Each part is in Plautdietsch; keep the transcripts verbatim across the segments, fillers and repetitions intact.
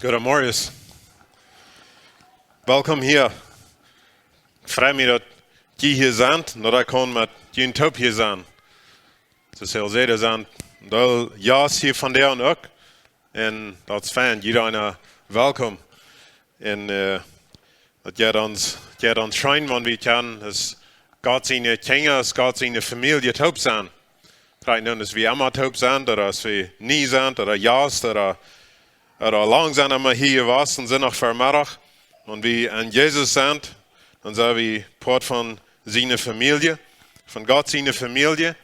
Goodemorjes. Welkom hia. Ekj frei mie, daut jie hia sent, daut ekj kaun met junt toop hia sennen. Soo aus jie seenen, doa Jast hia vondoag uk. Un daut es fein, jieda eena welkom. Un, äh, daut jeit ons, jeit ons scheen, wan wie kjennen, aus Gott siene Kjinja, aus Gott siene Famielje toop sennen. Krakjt nu, aus wie emma toop sent, ooda aus wie nie sent, ooda Jast, ooda, ooda lang sent emma hia jewast un sent noch Vemeddach. Wan wie en Jesus sent, dan sent wie Poat von siene Famielje, von Gott siene Famielje.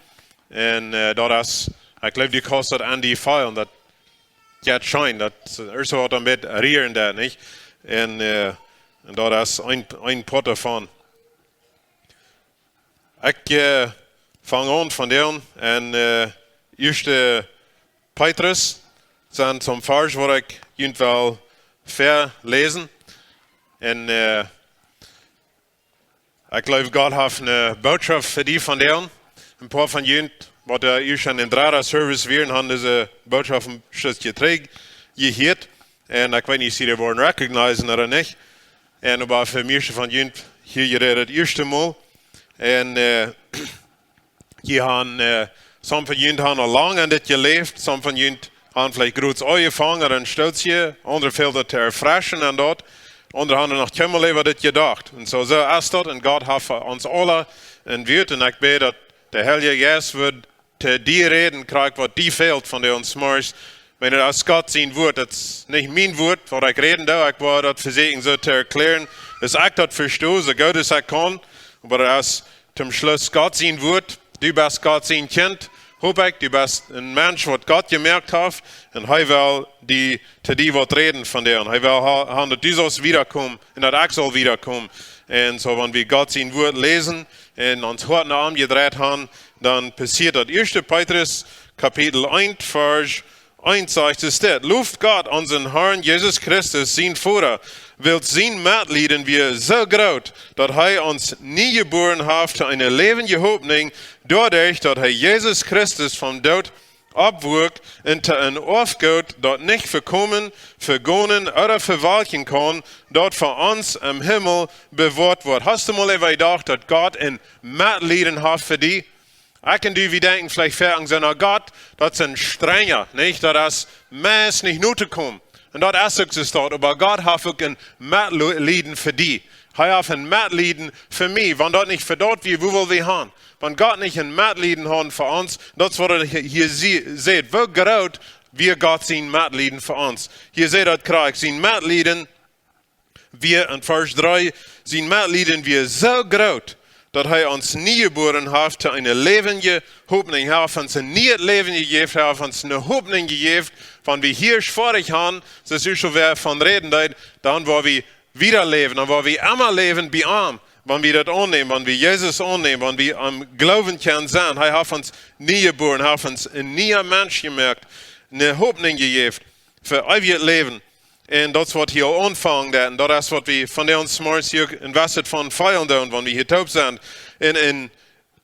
Un, äh, daut es, ekj jleew, dee kaust daut aun die feelen, daut jeit scheen, daut es waut doamet rieren deit, nich? Un, äh, un daut es een, een Poat doavon. Ekj, äh, fang aun vondoag en, äh, ieeschte Petrus, sent soone Varsch waut ekj junt well väaläsen. Un, äh, ekj jleew, Gott haft eene Botschaft fa die vondoag. Een poa von junt, waut doa ieescht en dän dredden Service wieren, haben dise Botschaft een Stootje trigj jehieet. Un ekj weet nich, aus jie dee woaren recognizen ooda nich. Un oba fa mieeschte von junt hia jie daut ieeschte Mol. Un, äh, jie haben, äh, some von junt haben aul lang en dit jeläft, some von junt haben veleicht groot aunjefongen, een Stootje, aundre fält daut to erfreschen un daut. Aundre haben noch kjeenmol äwa dit jedocht. Un soo, soo es daut. Un Gott haft fa ons aule een Wuat. Un ekj bäd, daut de Heilje Jeist wudd to die räden, krakjt waut die fält vondoag zemorjes. Wiels daut es Gott sien Wuat, daut es nich mien Wuat, waut ekj räden doo, ekj woa daut vesieekjen soo to erkjlären, daut ekj daut vesto, soo goot aus ekj kaun, oba daut es toom Schluss Gott sien Wuat, du best Gott sien Kjint, hop ekj, du best een Mensch, waut Gott jemoakt haft, un hee well die, to die waut räden vondoag. Hee well ha-, haben, daut du saust wiedakomen un daut ekj saul wiedakomen. Un soo, wan wie Gott sien Wuat läsen un ons Hoat no am jedreit haben, dan passieet daut. Ieeschte Petrus, Kapitel eent, Varsch eent sajcht es dit: Loft Gott, onsen Herrn Jesus Christus, sien Voda, wiels sien Metlieden wia soo groot, daut hee ons nie jebuaren haft to eene läwendje Hopninj, doaderch daut hee Jesus Christus vom Doot oppwakjt un to een Oafgoot, daut nich vekomen, vegonen ooda vewalkjen kaun, daut fa ons em Himmel bewoat woat. Hast du mol äwa jedocht, daut Gott een Metlieden haft fa die? Ekj un du, wie denkjen veleicht foaken soo, na, Gott, daut es een strenja, nich? Daut es meist nich no to komen. Un daut es uk soo, oba Gott haft uk een Metlieden fa die. Hee haft een Metlieden fa mie. Wan daut nich fa daut wia, woo wull wie haben? Wan Gott nich een Metlieden haud fa ons, daut es waut hee hia sie-, sajcht, woo groot wia Gott sien Metlieden fa ons. Hia sajcht daut krakjt, sien Metlieden wia, en Varsch dree, sien Metlieden wia soo groot, daut hee ons nie jebuaren haft to eene läwendje Hopninj. Hee haft ons een niet Läwen jejäft, hee haft ons eene Hopninj jejäft, wan wie hia schwoa haben, soo aus ekj aul wada von räden deed, dan woa wie wieda läwen, dan woa wie emma läwen bie am, wan wie daut aunnämen, wan wie Jesus aunnämen, wan wie aum Gloowen kjennen sennen. Hee haft ons nie jebuaren, hee haft ons een niea Mensch jemoakt, eene Hopninj jejäft fa eewjet Läwen. Un daut es waut hia aunfangt, un daut es waut wie vondoag zemorjes hia en Westet von feilen doonen, wan wie hia toop sent. Un, un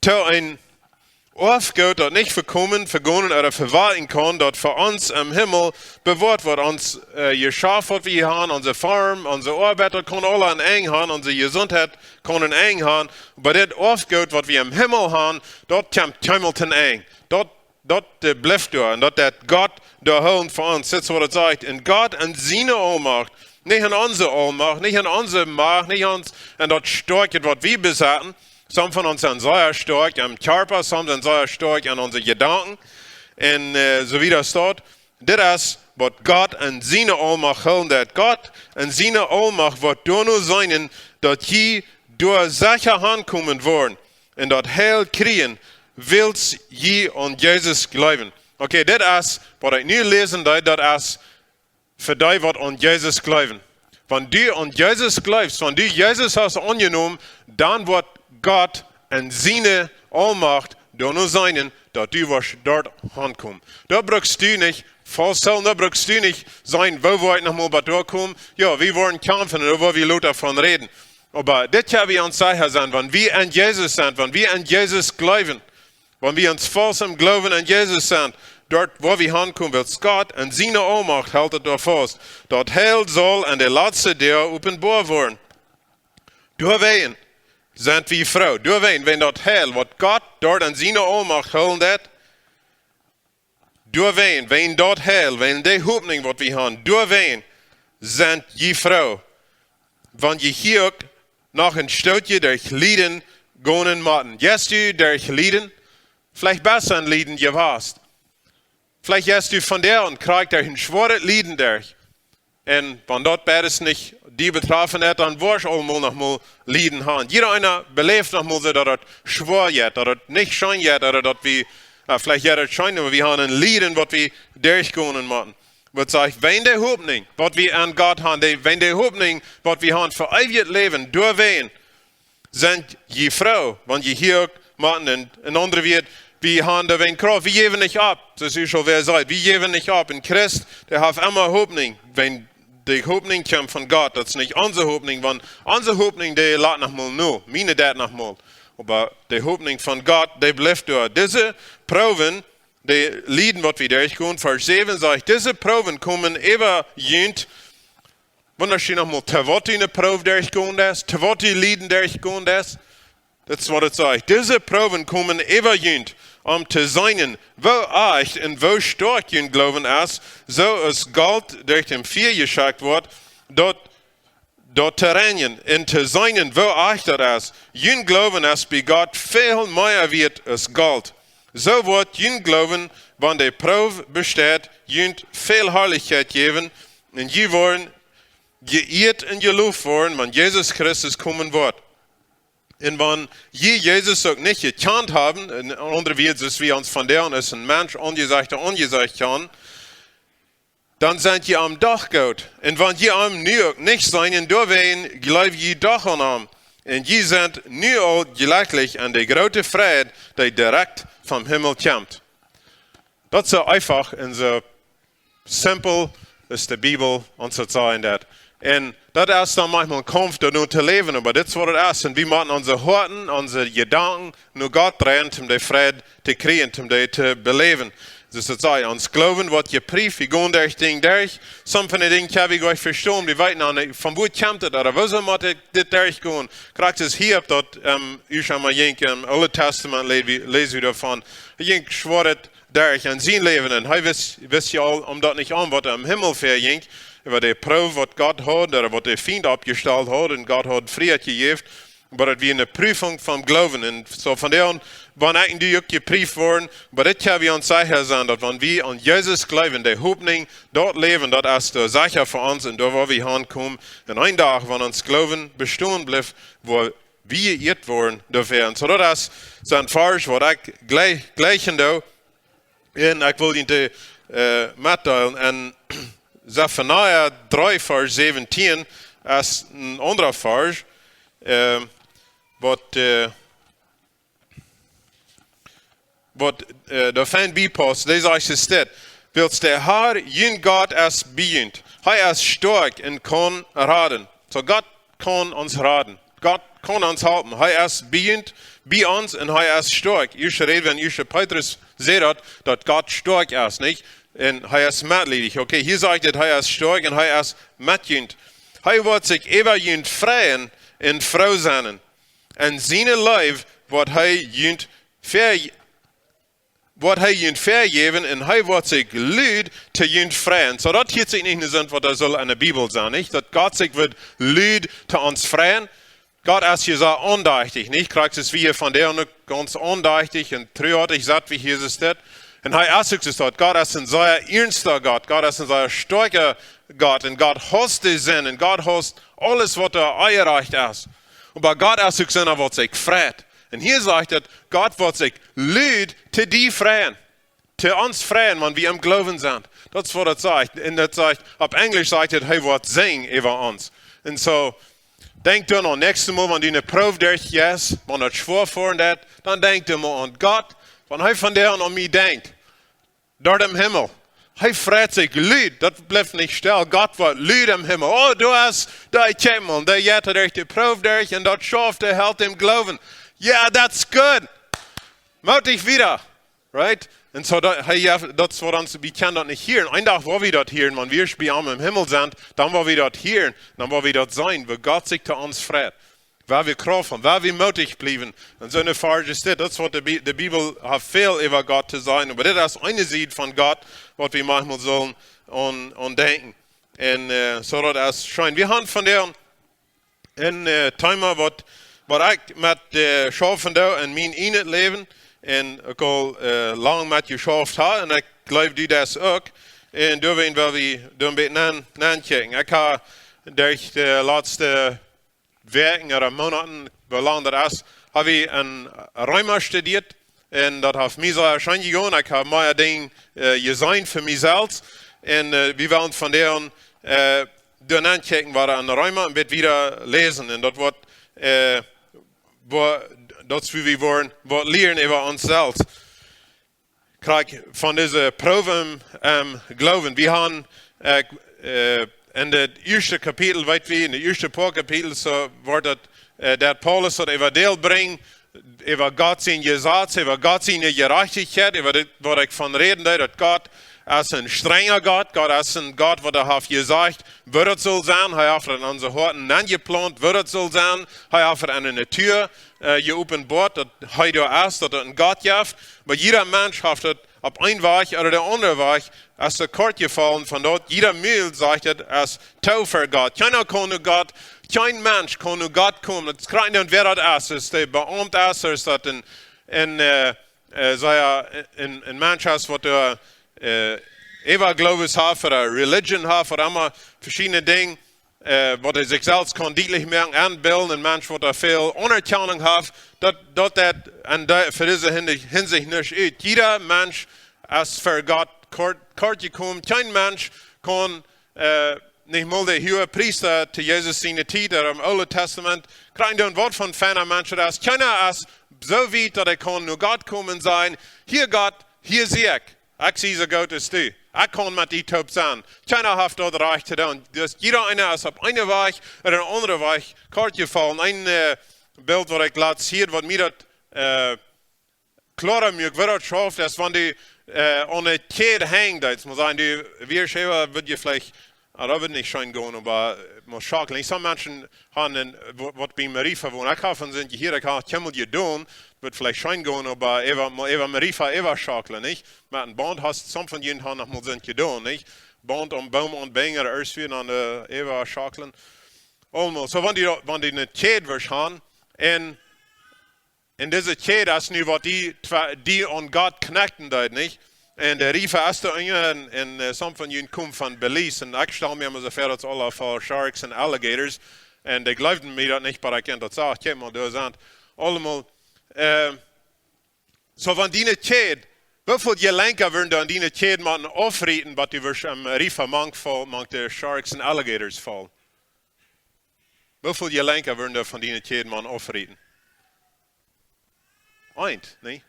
to een Oafgoot, daut nich vekomen, vegonen ooda vewalkjen kaun, daut fa ons em Himmel bewoat woat. Ons, äh, Jeschaft, waut wie hia haben, onse Farm, onse Oabeit, daut kaun aules een Enj haben, onse Jesuntheit kaun een Enj haben. Oba dit Oafgoot, waut wie em Himmel haben, daut kjemt kjeenmol to een Enj. Daut, daut, äh, blift doa. Un daut deit Gott doa hoolen fa ons. Dit es waut et sajcht. Un Gott en siene Aulmacht, nich en onse Aulmacht, nich en onse Macht, nich en ons, en daut Stoakje, waut wie besetten, some von ons sent sea stoakj em Kjarpa, some sent sea stoakj en onse Jedanken. Un, äh, soo wieda es daut. Dit es waut Gott en siene Aulmacht hoolen deit. Gott en siene Aulmacht woat doano seenen, daut jie doa secha hankomen woaren un daut Heil kjrieen, wiels jie aun Jesus jleewen. Okay, dit es waut ekj nu läsen deed, daut es fa dee waut aun Jesus jleewen. Wan du aun Jesus jleefst, wan du Jesus hast aunjenomen, dan woat Gott en siene Aulmacht doano seenen, daut du woascht doa hankomen. Doa brukst du nich fauststalen, doa brukst du nich sajen, woo woa ekj noch mol bat doa komen? Jo, wie woaren kjamfen, doa woa wie lota von räden. Oba dit kjenn wie ons secha sennen, wan wie en Jesus sent, wan wie en Jesus jleewen, wan wie ons faust em Gloowen en Jesus sent, doa woa wie hankomen, wiels Gott en siene Aulmacht helt et doa faust, daut Heil saul en de latste Doag openboa woaren. Doawäajen sent wie froo. Doawäajen, wäajen daut Heil, waut Gott doa en siene Aulmacht hoolen deit, doawäajen, wäajen daut Heil, wäajen de Hopninj, waut wie han, doawäajen sent jie froo. Wan jie hia uk noch een Stootje derch Lieden gonen motten. Jeist du derch Lieden? Veleicht best du en Lieden jewast. Veleicht jeist du vondoag un kjrichst derch een schwoaret Lieden derch. Un wan daut beides nich die betrafen haft, dan woascht du aul mol noch mol Lieden han. Jieda eena beläft noch mol soo, daut et schwoa jeit, daut et nich scheen jeit, ooda daut wie, äh, veleicht jeit et scheen, oba wie han een Lieden, waut wie derchgonen motten. Waut sajcht, wäajen de Hopninj, waut wie aun Gott han, de, wäajen de Hopninj, waut wie han fa eewjet Läwen, doawäajen sent jie froo, wan jie hia uk motten, en, en aundre Wieed, wie han doawäajen Krauft, wie jäwen nich opp. Soo aus ekj aul wada säd, wie jäwen nich opp. Een Christ, dee haft emma Hopninj, wäajen de Hopninj kjemt von Gott, daut es nich onse Hopninj, wan onse Hopninj, dee lat noch mol no, miene deit noch mol. Oba de Hopninj von Gott, dee blift doa. Dise Proowen, de Lieden, waut wie derchgonen, Varsch säwen sajcht, dise Proowen komen äwa junt. Wundasch du noch mol, to waut du eene Proow derchgonen deist, to waut du Lieden derchgonen deist. Daut es waut et sajcht. Dise Proowen komen äwa junt, om to seenen, woo ajcht un woo stoakj jun Gloowen es, soo aus Golt derch daut Fia jeschekjt woat, daut, daut to reinjen, un to seenen, woo ajcht daut es. Jun Gloowen es bie Gott väl mea wieet aus Golt. Soo woat jun Gloowen, wan de Proow besteit, junt väl Harlichkjeit jäwen, un jie woaren jeieet un jeloft woaren, wan Jesus Christus komen woat. Un wan jie Jesus uk nich jekjant haben, en aundre Wieed, soo aus wie ons vondoag aus een Mensch aunjesecht to aunjesecht kjanen, dan sent jie am doch goot. Un wan jie am nu uk nich seenen, doawäajen jleew jie doch aun am. Un jie sent nu aul jlekjlich en de groote Freid, dee direkt vom Himmel kjemt. Daut es soo eefach un soo simpel aus de Bibel ons daut sajen deit. Un daut es dan maunchmol een Kaumf, doa no to läwen, oba dit es waut et es. Un wie motten onse Hoaten, onse Jedanken no Gott dreien, om de Freid to kjrieen, om dee to beläwen. Soo aus et sajcht, ons Gloowen woat jepreeft, wie gonen derch Dinj derch. Some von de Dinja kjenn wie goanich vestonen, wie weeten nich, von wua kjemt et, ooda wuarom mott ekj dit derchgonen. Krakjt soo aus hia opp daut, ähm, Uschama jinkj, em Oole Tastament läs wie, läs wie doavon. Hee jinkj schwoa derch en sien Läwen. Un hee wist, wist je aul, om daut nich aun, waut em Himmel väajinkj, äwa de Proow, waut Gott haud, ooda waut de Fient oppjestalt haud, un Gott haud Frieheit jejäft, oba daut wia eene Prüfunk vom Gloowen. Un soo vondoag, wan ekj un du uk jepreeft woaren, oba dit kjenn wie ons secha sennen, daut wan wie aun Jesus jleewen, de Hopninj, daut Läwen, daut es doa secha fa ons un doa woa wie hankomen. Un een Dach, wan ons Gloowen bestonen blift, woa wie jeieet woaren doafäa. Un soo daut es, sent Varsch, waut ekj jlikj, jlikjen doo, un ekj well junt, äh, metdeelen. En Sefania dree, Varsch säwentieen es een aundra Varsch, äh, waut, äh, waut, äh, doa fein bie pausst. Dee sajcht soo dit: Wiels de Har, jun Gott, es bie junt. Hee es stoakj un kaun raden. Soo Gott kaun ons raden. Gott kaun ons halpen. Hee es bie junt, bie ons, un hee es stoakj. Ieeschte Räd, wan Ieeschte Petrus sajcht daut, daut Gott stoakj es, nich? Un hee es metliedich. Okay, hia sajcht et, hee es stoakj un hee es met junt. Hee woat sikj äwa junt freien un froo sennen. En siene Leew woat hee junt ver-, woat hee junt vejäwen un hee woat sikj lud to junt freien. Soo daut hieet sikj nich no soo waut daut saul en de Bibel sennen, nich? Daut Gott sikj woat lud to ons freien. Gott es je soo aundachtich, nich? Krakjt soo aus wie hia vondoag uk gaunz aundachtich un truarich sent, wie hia soo steit. Un hee es uk soo daut. Gott es een sea iernsta Gott. Gott es een sea stoakja Gott. Un Gott hausst de Sind. Un Gott hausst aules, waut doa onjerajcht es. Oba Gott es uk eena, waut sikj freit. Un hia sajcht et, Gott woat sikj lud to die freien. To ons freien, wan wie em Gloowen sent. Daut es waut et sajcht. Un daut sajcht, opp Enjlisch sajcht et, hee woat sinjen äwa ons. Un soo, denkj doaraun, näakjstet Mol, wan du eene Proow derchjeist, wan daut schwoa fa die es, dan denkj doa mol aun Gott, wan hee vondoag aun mie denkjt, doa em Himmel. Hee freit sikj lud, daut blift nich stell. Gott woat lud em Himmel. Oh, du hast, doa, kjikj mol, dee jeit derch de Proow derch un daut schauft, dee helt em Gloowen. Yeah, that's good. Moot ekj wieda, right? Un soo daut, hee, jo, daut es waut ons, wie kjennen daut nich hieren. Een Dach woa wie daut hieren, wan wie bie am em Himmel sent, dan woa wie daut hieren, dan woa wie daut seenen, woo Gott sikj to ons freit. Woo wie Krauft haben, woo wie mootich bliewen. Un soone Varsch es dit, daut es waut de Bi-, de Bibel haft väl äwa Gott to sajen, oba dit es eene Sied von Gott, waut wie maunchmol sellen aun, aun denkjen. Un, äh, soo daut es scheen. Wie haben vondoag een, äh, Thema waut, waut ekj met, äh, schaufen doo en mien ieejnet Läwen. Un ekj aul, äh, lang met jeschauft hab. Un ekj jleew, du daut uk. Un doawäajen well wie doa een bät nenn, nennkjikjen. Ekj hab derch de latste Wäakjen ooda Moonaten, woo lang daut es, hab wie en Reema studieet. Un daut haft mie sea scheen jegonen. Ekj hab mea Dinja, äh, jeseenen fa mie selfst. Un, äh, wie wellen vondoag, äh, doa nennkjikjen, waut en Reema, un woaren wieda läsen. Un daut woat, äh, woo, daut wie woaren waut lieren äwa ons selfst. Krakjt von dise Proow em, em Gloowen. Wie haben, äh, äh, en daut ieeschte Kapitel, weet wie, en daut ieeschte poa Kapitel, soo woat daut, äh, daut Paulus daut äwa daut brinjt, äwa Gott sien Jesaz, äwa Gott siene Jerajchtichkjeit, äwa dit, waut ekj von räden deed, daut Gott es een strenja Gott, Gott es een Gott, waut hee haft jesajcht, woo daut saul sennen, hee haft daut en onse Hoaten nenjeplaunt, woo daut saul sennen, hee haft daut en de Natua, äh, jeopenboat, daut hee doa es, daut et een Gott jeft, oba jieda Mensch haft daut opp een Wajch ooda de aundre Wajch, es de Kort jefollen von daut, jieda Mul sajcht et, es too ver Gott. Kjeena kaun no Gott, kjeen Mensch kaun no Gott komen. Daut es krakjt dan, wäa daut es, es dee Beaumta es, es daut een, een, äh, äh, saj wie, een, een Mensch es, waut, äh, äh, Äwagloowes haft, ooda Religion haft, ooda emma veschiedne Dinja, äh, waut hee sikj selfst kaun dietlich moaken, enbilden, een Mensch, waut doa väl Aunerkjanunk haft, daut, daut, daut, un doa, fa dise Hinsicht, Hinsicht nich ut. Jieda Mensch es ver Gott kort, kort jekomen. Kjeen Mensch kaun, äh, nich mol de Huagepriesta to Jesus siene Tiet ooda em Oole Tastament, krakjt dan waut fa een feina Mensch et es. Kjeena es soo wiet, daut hee kaun no Gott komen un sajen: "Hia Gott, hia sie ekj. Ekj sie soo goot aus du. Ekj kaun met die toop sennen." Kjeena haft daut Rajcht to doonen. Daut jieda eena es opp een Wajch ooda een aundren Wajch kort jefollen. Een, äh, Bilt, waut ekj latst hia, waut mie daut, äh, kloara muak, woo daut schauft, es, wan du, äh, aun de Kjäd henjst, daut mott sennen, du, wie schäwa, wudd je veleicht, ah, daut wudd nich scheen gonen, oba, äh, mott schaukeln. Nich, soone Menschen haben een, wa-, waut bie Marie wonen. Ekj hab von sent hia, ekj hab kjeenmol jedonen, wudd veleicht scheen gonen, oba äwa, mol äwa Marie äwa schaukeln, nich? Met een Baunt hast, soone von junt haben noch mol sent jedonen, nich? Baunt aum Boom aunbinjen, ooda ieescht wada aun de äwa schaukeln. Aulemol. Soo, wan du, wan du ne Kjäd wurscht haben, un en dise Kjäd es nu waut die twa-, die aun Gott connecten deed, nich? Un de Riefa es doa unja, un, un, äh, soone von junt komen von Belize, un ekj stal mie emma soo väa, daut es aula voll sharks un alligators, un dee jleewden mie daut nich, oba ekj kaun daut sajen, kjikj mol, doa sent aulemol, äh, soo wan diene Kjäd, woo väl Jelenka wudden doa en diene Kjäd motten aufrieten, waut du wurscht em Riefa mank faulen, mank de sharks un alligators faulen? Woo väl Jelenka wudden doa von diene Kjäd motten aufrieten? Eent, nä?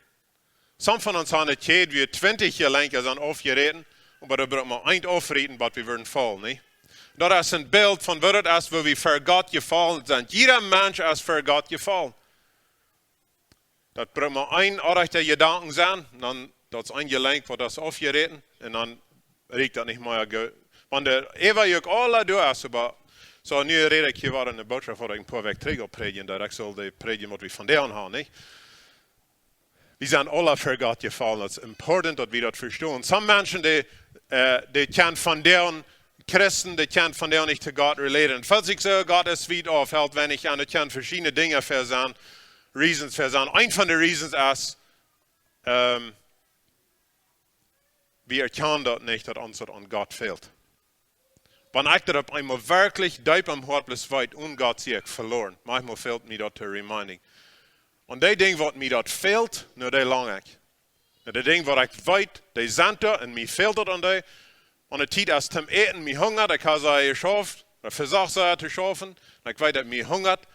Soone von ons haben ne Kjäd, wua twintich Jelenka sent aufjeräten, oba doa brukt mau eent aufrieten, waut wie wudden faulen, nä? Daut es een Bilt von waut et es, woo wie ver Gott jefollen sent. Jieda Mensch es ver Gott jefollen. Daut brukt mau een orrajchta Jedanken sennen, dan daut es een Jelenk, waut es aufjeräten, un dan rieekjt daut nich mea go-, wan de äwa uk aula doa es, oba soo, nu räd ekj hia wada ne Bootschoft, waut ekj een poa Wäakj trigj aul prädjen deed, ekj saul dee prädjen, waut wie vondoag haben, nich? Wie sent aula ver Gott jefollen. Daut es important, daut wie daut vestonen. Soone Menschen, dee, äh, dee kjennen vondoag, Christen, dee kjennen vondoag nich to Gott relaten. Felt sikj soo, Gott es wiet auf, helt weinich aun, et kjennen veschiedne Dinja fa sennen, reasons fa sennen. Eent von de reasons es, ähm, wie erkjanen daut nich, daut ons daut aun Gott fält. Wan ekj daut opp eemol werkjlich deep em Hoat bloos weet, onen Gott sie ekj veloaren. Maunchmol fält mie daut to reminding. Un dee Dinja, waut mie daut fält, no dee lang ekj. No dee Dinja, waut ekj weet, dee sent doa, un mie fält daut aun dee. Wan de Tiet es toom äten, mie hungat, ekj hab sea jeschauft, ooda vesach sea to schaufen, un ekj weet, daut mie hungat,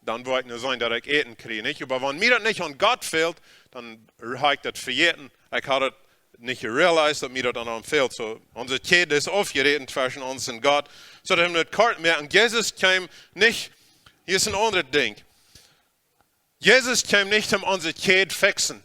dan woa ekj nu seenen, daut ekj Äten kjrie, nich? Oba wan mie daut nich aun Gott fält, dan hab ekj daut vejäten. Ekj hab daut nich realized, daut mie daut aun am fält. Soo, onse Kjäd es aufjeräten tweschen ons un Gott. Soo, daut hee daut kort moakt. Un Jesus kjeem nich, hia es een aundret Dinkj. Jesus kjeem nich om onse Kjäd fixen.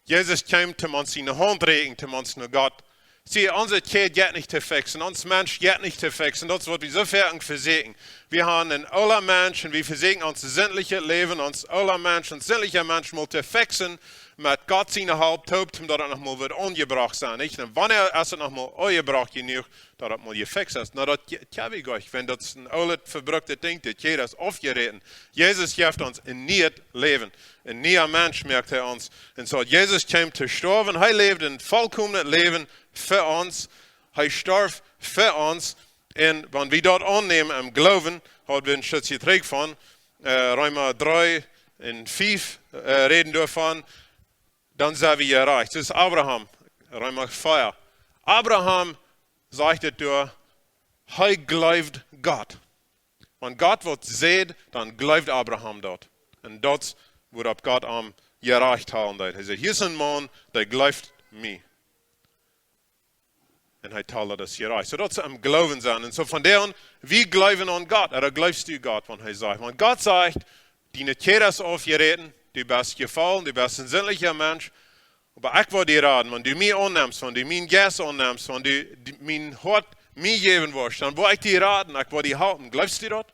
Jesus kjeem, om ons siene Haunt räkjen, om ons no Gott. See, onse Kjäd jeit nich to fixen, ons Mensch jeit nich to fixen, daut es waut wie soo väl vesieekjen. Wie haben een oola Mensch un wie vesieekjen ons sindlichet Läwen, ons oola Mensch, ons sindlicha Mensch mol to fixen met Gott siene Help toop, om daut et noch mol woat aunjebrocht sennen, nich? Un wanea es et noch mol aunjebrocht jenuach, daut et mol jefixt es? Na, daut je-, kjenn wie goanich, wan daut een oolet, vebruktet Dinkj, daut jiedet es aufjeräten. Jesus jeft ons een nieet Läwen, een niea Mensch moakt hee ons. Un soo, Jesus kjeem to stoawen, hee läwd een volkomenet Läwen fa ons, hee storf fa ons. Un wan wie daut aunnämen em Gloowen, haud wie een Stootje trigj von, äh, Reema dree un fief, äh, räden doavon, dan sent wie jerajcht. Daut es Abraham, Reema vea. Abraham, sajcht et doa, hee jleewd Gott. Wan Gott waut säd, dan jleewd Abraham daut. Un daut es wuaropp Gott am jerajcht hoolen deed. Hee säd: "Hia es een Maun, dee jleeft mie." Un hee tald daut aus jerajcht. Soo daut see em Gloowen sent. Un soo von doa aun, wie jleewen aun Gott. Ooda jleefst du Gott, wan hee sajcht? Wan Gott sajcht: "Diene Kjäd es aufjeräten, du best jefollen, du best een sindlicha Mensch. Oba ekj woa die raden, wan du mie aunnemst, wan du mienen Jeist aunnemst, wan du, du mien Hoat mie jäwen woascht, dan woa ekj die raden, ekj woa die halpen." Jleefst du daut?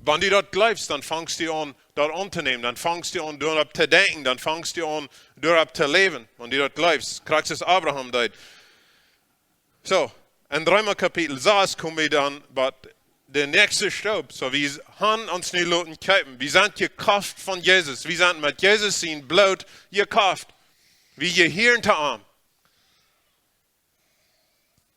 Wan du daut jleefst, dan fangst du aun, daut auntonämen. Dan fangst du aun, doaropp to denkjen. Dan fangst du aun, doaropp to läwen. Wan du daut jleefst, krakjt soo aus Abraham deed. Soo, en Reema Kapitel sas komen wie dan bie de näakjste Stoop. Soo, wie haben ons nu loten kjeepen. Wie sent jekoft von Jesus. Wie sent met Jesus sien Bloot jekoft. Wie jehieren to am.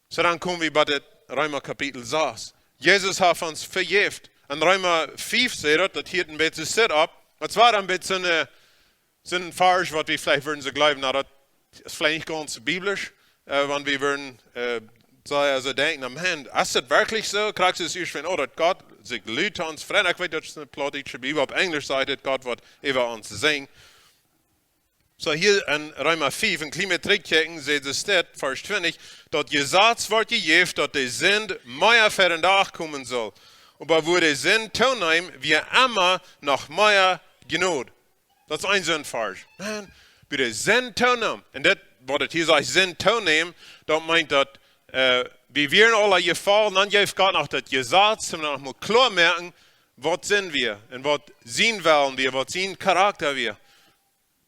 Soo, dan komen wie bie daut Reema Kapitel sas. Jesus haft ons vejäft. En Reema fief sajcht daut, daut hieet een bät soo opp. Daut wia een bät een, äh, soo een Varsch, waut wie veleicht wudden soo jleewen, na, daut es veleicht nich gaunz biblisch, äh, wan wie wudden, äh, soo, aulsoo denkjen, na, Maun, es daut werkjlich soo? Krakjt soo aus ieescht wan, oh, daut Gott sikj lut ons freit. Ekj weet, daut es eene plautdietsche Bibel, opp Enjlisch sajcht et, Gott woat äwa ons sinjen. Soo, hia en Reema fief, een kjlien bät trigjkjikjen, sajcht et, Varsch twintich, daut Jesaz wort jejäft, daut de Sind mea ver dän Dach komen sull. Oba wua de Sind tooneem, wia emma noch mea Jnod. Daut es een soo een Varsch. Maun, wua de Sind tooneem. Un daut, waut et hia sajcht, Sind tooneem, daut meent daut, äh, wie wieren aula jefollen, dan jeef Gott noch daut Jesaz, om noch mol kloa moaken, waut sent wie un waut sien Wellen wia, waut sien Karakta wia.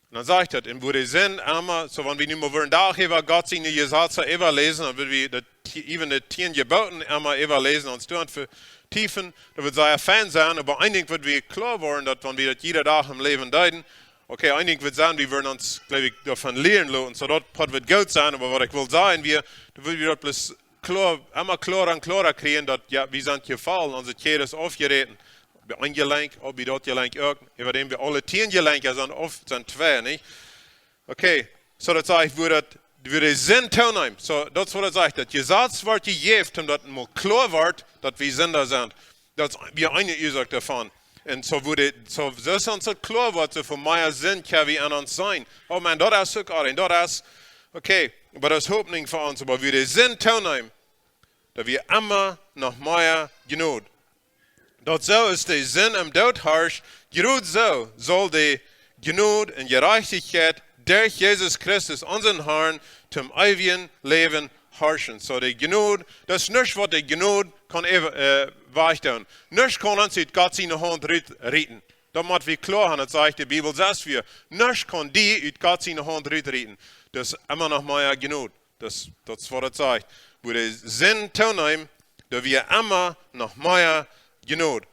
Un dan sajcht et, un wua de Sind emma, soo wan wie nu mol wudden Dach äwa Gott siene Jesazen äwaläsen, dan wudden wie daut, äwen de tieen Jeboten emma äwaläsen, ons doa vetiefen, daut wudd sea fein sennen, oba een Dinkj wudd wie kloa woaren, daut wan wie daut jieda Dach em Läwen deeden, okay, een Dinkj wudd sennen, wie wudden ons, jleew ekj, doavon lieren loten, soo daut Poat wudd goot sennen, oba waut ekj well sajen, wie, dan wudden wie daut bloos kloa, emma kloara un kloara kjrieen, daut, jo, wie sent jefollen, onse Kjäd es aufjeräten. Bie een Jelenkj, oh, bie daut Jelenkj uk. Äwadäm wie aule tieen Jelenkja sent, auf sent twee, nich? Okay, soo daut sajcht, wua daut, wua de Sind tooneem. Soo, daut es waut et sajcht, daut Jesaz wort jejäft, om daut mol kloa wort, daut wie Sinda sent. Daut es wia eene Uasoak doavon. Un soo wort, soo, soo aus ons daut kloa wort, soo väl mea Sind kjenn wie aun ons seenen. Oh Maun, daut es uk aul, daut es, okay, oba daut es Hopninj fa ons, oba wua de Sind tooneem, daut wia emma noch mea Jnod. Daut soo aus de Sind em Doot harscht, jrod soo saul de Jnod un Jerajchtichkjeit derch Jesus Christus, onsen Harn, toom eewjen Läwen harschen. Soo de Jnod, daut es nuscht waut de Jnod kaun äwa-, äh, wajchdoonen. Nuscht kaun ons ut Gott siene Haunt rutrieten. Daut mott wie kloa haben, daut sajcht de Bibel selfst wia. Nuscht kaun die ut Gott siene Haunt rutrieten. Daut es emma noch mea Jnod. Daut, daut es waut et sajcht. Wua de Sind tooneem, doa wia emma noch mea Jnod.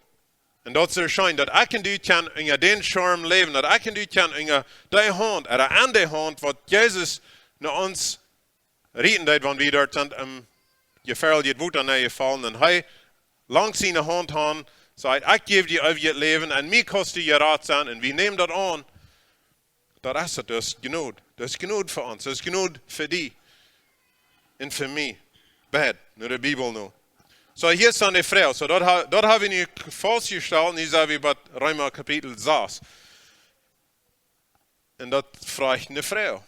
Un daut es soo scheen, daut ekj un du kjennen unja dän Schirm läwen, daut ekj un du kjennen unja dee Haunt, ooda aun dee Haunt, waut Jesus no ons rieten deed, wan wie doa aum jefäajelje Wota nenjefollen, un hee langs siene Haunt han, säd: "Ekj jäw die eewjet Läwen, un mie kaust du jerat sennen," un wie nämen daut aun. Daut es et, daut es Jnod. Daut es Jnod fa ons. Daut es Jnod fa die. Un fa mie. Beid. No de Bibel no. Soo, hia es dan de Froag. Soo, daut ha-, daut hab wie nu faustjestalt. Nu sent wie bie Reema Kapitel sas. Un daut fricht eene Froag.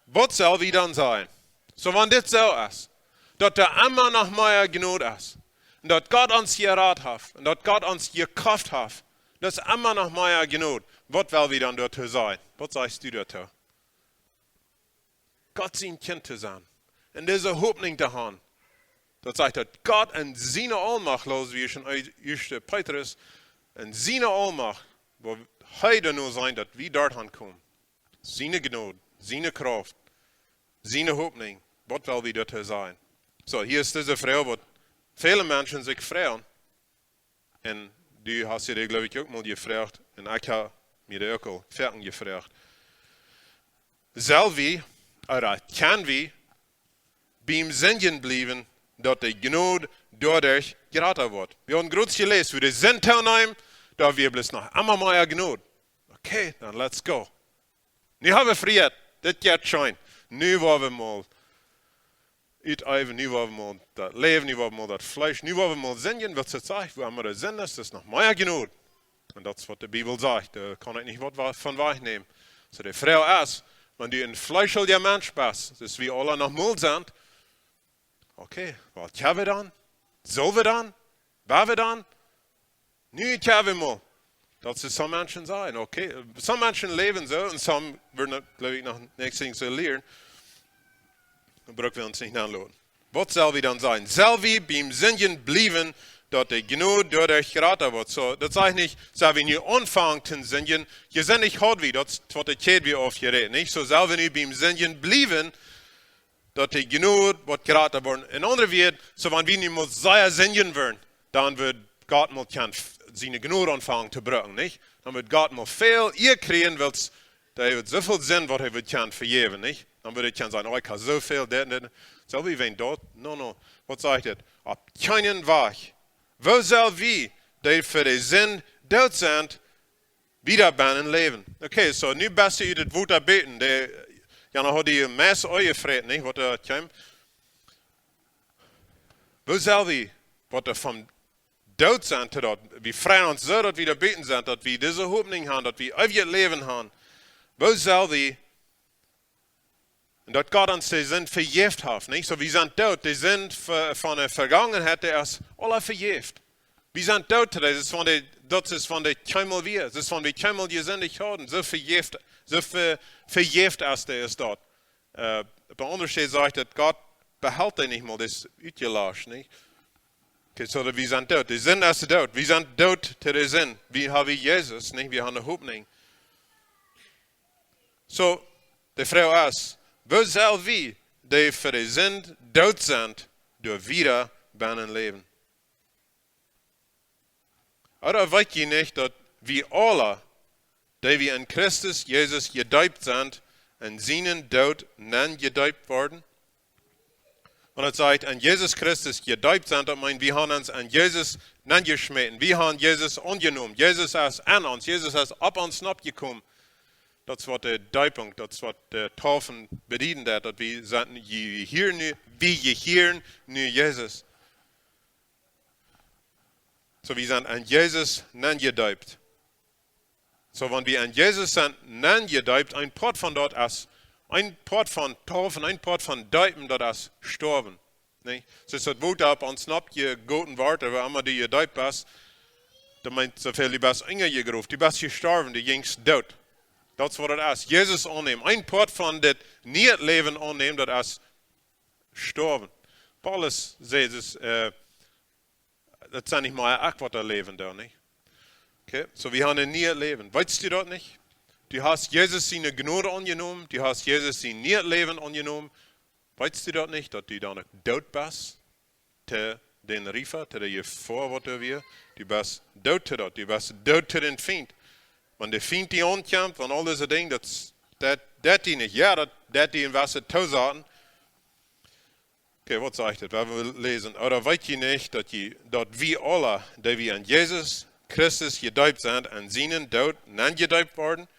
Waut sell wie dan sajen? Soo, wan dit soo es, daut doa emma noch mea Jnod es, un daut Gott ons jerat haft, un daut Gott ons jekoft haft, daut es emma noch mea Jnod. Waut well wie dan doatoo sajen? Waut sajchst du doatoo? Gott sien Kjint to sennen. Un dise Hopninj to haben. Daut sajcht daut Gott en siene Aulmacht, läsen wie en ieeschte Petrus, en siene Aulmacht, woo hee doano sennen, daut wie doa aunkomen. Siene Jnod, siene Krauft, siene Hopninj. Waut well wie doa sajen? Soo, hia es dise Froag, waut väle Menschen sikj froagen. Un du hast die, jleew ekj, uk mol jefroagt. Un ekj hab mie dee uk aul foaken jefroagt. Sell wie, ooda kjenn wie, biem Sindjen bliewen, daut de Jnod doaderch jrata woat? Wie haben jrod jeläst, woo de Sind tooneem, daut wie bloos noch emma mea Jnod. Okay, dan let's go. Nu hab wie Frieheit. Dit jeit scheen. Nu woa wie mol uteewen, nu woa wie mol daut Läwen, nu woa wie mol daut Fleesch, nu woa wie mol sindjen, waut see sajcht, woo emma de Sind es, es noch mea Jnod. Un daut es, waut de Bibel sajcht. Doa kaun ekj nich waut wa-, von wajchnämen. Soo, de Froag es, wan du een fleeschelja Mensch best, soo aus wie aule noch mol sent, okay, waut kjenn wie dan? Sell wie dan? Woa wie dan? Nu kjenn wie mol. Daut es, some Menschen sajen, okay, some Menschen läwen soo un some woaren, jleew ekj, noch nuscht soo lieren. Dan bruck wie ons nich aunloten. Waut sell wie dan sajen? Sell wie biem Sindjen bliewen, daut de Jnod doaderch jrata woat? Soo, daut sajcht nich, sell wie nu aunfangen to sindjen. Jeseenen haud wie, daut es waut de Kjäd wie aufjerät, nich? Soo, sell wie nu biem Sindjen bliewen, daut de Jnod woat jrata woaren. En aundre Wieed, soo wan wie nu mol sea sindjen woaren, dan woat Gott mol kjennen f-, siene Jnod aunfangen to brucken, nich? Dan woat Gott mol väl Ea kjrieen, wiels hee woat soo väl Sind, waut hee woat kjennen vejäwen, nich? Dan woat hee kjennen sajen, oh, ekj hab soo väl, dit un dit. Sell wie wan daut? No, no. Waut sajcht et? Opp kjeenen Wajch. Woo sell wie, dee fa de Sind doot sent, wieda bennen läwen? Okay, soo, nu best du ut daut Wota buten. De, jo, nu haud die meist aul jefroagen, nich? Waut doa kjeem. Woo sell wie, waut doa von doot sent to daut? Wie freien ons soo, daut wie doa buten sent, daut wie dise Hopninj haben, daut wie eewjet Läwen haben. Woo sell wie Un daut Gott ons de Sind vejäft haft, nich? Soo, wie sent doot, de Sind ve-, von de Vegangenheit, dee es aula vejäft. Wie sent doot to dee, daut es von de, daut es von de kjeenmol wia, daut es von de kjeenmol jesindicht hauden, soo vejäft, soo ve-, vejäft es dee es daut. Äh, opp de aundre Städ sajcht daut Gott behelt dee nich mol, dee es utjelascht, nich? Okay, soo daut wie sent doot, de Sind es doot, wie sent doot to de Sind, wie haben Jesus, nich? Wie haben eene Hopninj. Soo, de Froag es, woo sell wie, dee fa de Sind doot sent, doa wieda bennen läwen? Ooda weet jie nich, daut wie aule, dee wie en Christus Jesus jedeept sent, en sienen Doot nenjedeept worden? Wan et sajcht, en Jesus Christus jedeept sent, daut meent, wie haben ons en Jesus nenjeschmäten. Wie haben Jesus aunjenomen. Jesus es en ons. Jesus es opp ons nopp jekomen. Daut es waut de Deepunk, daut es waut de Deepen bedieden deit, daut wie sent, je-, jehieren nu, wie jehieren nu Jesus. Soo, wie sent en Jesus nenjedeept. Soo, wan wie en Jesus sent nenjedeept, een Poat von daut es, een Poat von deepen, een Poat von deepen, daut es stoawen. Nä? Soo aus daut Wota opp ons nopp jegoten woat, wua emma du jedeept best, daut meent soo väl, du best enjegroft, du best jestorwen, du jinjst doot. Daut es waut daut es. Jesus aunnämen. Een Poat von dit niee Läwen aunnämen, daut es stoawen. Paulus säd, äh, daut sent nich mea ekj waut doa läwen doo, nich? Okay, soo wie haben een niee Läwen. Weetst du daut nich? Du hast Jesus siene Jnod aunjenomen, du hast Jesus sien nieet Läwen aunjenomen. Weetst du daut nich, daut du dan uk doot best? To dän Riefa, to de Jefoa waut doa wia. Du best doot to daut, du best doot to dän Fient. Wan de Fient die aunkjemt, wan aul dise Dinja, daut, daut, daut die nich, jo, daut, daut die een Wota toosaten. Okay, waut sajcht et? Wie wellen läsen. Ooda weet jie nich, daut jie, daut wie aule, dee wie en Jesus Christus jedeept sent, en sienen Doot nenjedeept worden?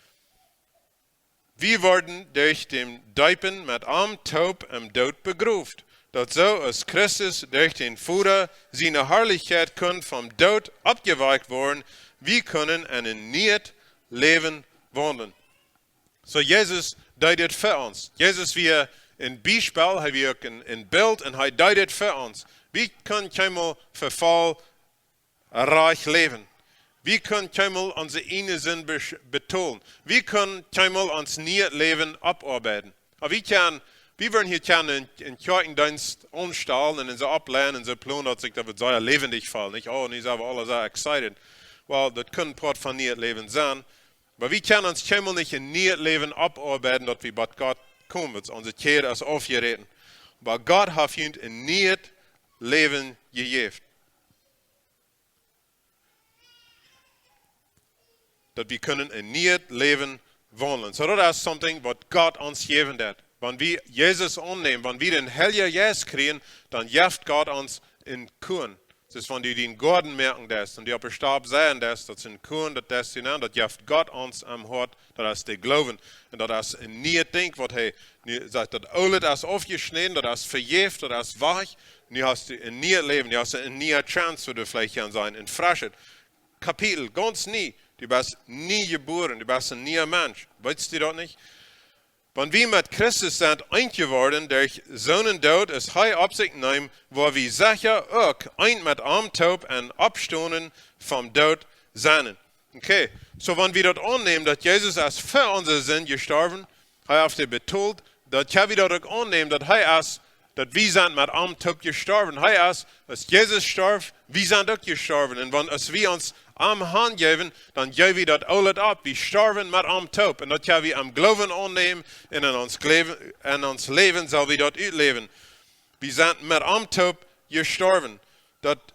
Wie worden derch daut Deepen met am toop em Doot begroft, daut soo aus Christus derch dän Voda siene Harlichkjeit kunn vom Doot oppjewakjt woaren, wie kjennen en een nieet Läwen waundlen. Soo, Jesus deed dit fa ons. Jesus wia een Biespel, hee wia uk een, een Bilt un hee deed dit fa ons. Wie kjennen kjeenmol vefoll rajcht läwen. Wie kjennen kjeenmol onse eene Sind besch-, betolen. Wie kjennen kjeenmol ons nieet Läwen oppoabeiden. Oba wie kjennen Wie wudden hia kjennen een, een Kjoakjendeenst aunstalen un soo oppleien un soo plonen, daut sikj daut wudd sea läwendich feelen, nich? Oh, nu sent wie aula sea excited. Well, daut kunn Poat von nieet Läwen sennen. Oba wie kjennen ons kjeenmol nich een nieet Läwen oppoabeiden, daut wie bie Gott komen, wiels onse Kjäd es aufjeräten. Oba Gott haft junt een nieet Läwen jejäft. Daut wie kjennen een nieet Läwen waundlen. So daut es something waut Gott ons jäwen deit. Wan wie Jesus aunnämen, wan wie dän Heiljen Jeist kjrieen, dan jeft Gott ons een Kuarn. Daut es, wan du dän Goaden moaken deist un du opp de Stap seien deist, daut es een Kuarn, daut deist du nämen, daut jeft Gott ons aum Hoat, daut es de Gloowen. Un daut es een nieet Dinkj, waut hee nu sajcht, daut Oole es aufjeschnäden, daut es vejäft, daut es wajch. Nu hast du een nieet Läwen, nu hast du eene niee Chance, woo du veleicht kaust sennen, een freschet Kapitel, gaunz nie. Du best nie jebuaren, du best een niea Mensch. Weetst du daut nich? Wan wie met Christus sent eent jeworden derch sienen Doot, es hee opp sikj neem, woa wie secha uk eent met am toop em Oppstonen vom Doot sennen. Okay, so wan wie daut aunnämen, daut Jesus es fa onse Sind jestorwen, hee haft dee betolt, dan kjenn wie daut uk aunnämen, daut hee es, daut wie sent met am toop jestorwen. Hee es, aus Jesus storf, wie sent uk jestorwen. Un wan, aus wie ons am hanjäwen, dan jäw wie daut Oole opp. Wie storwen met am toop. Un daut kjenn wie em Gloowen aunnämen un en ons Läwen, en ons Läwen sell wie daut utläwen. Wie sent met am toop jestorwen. Daut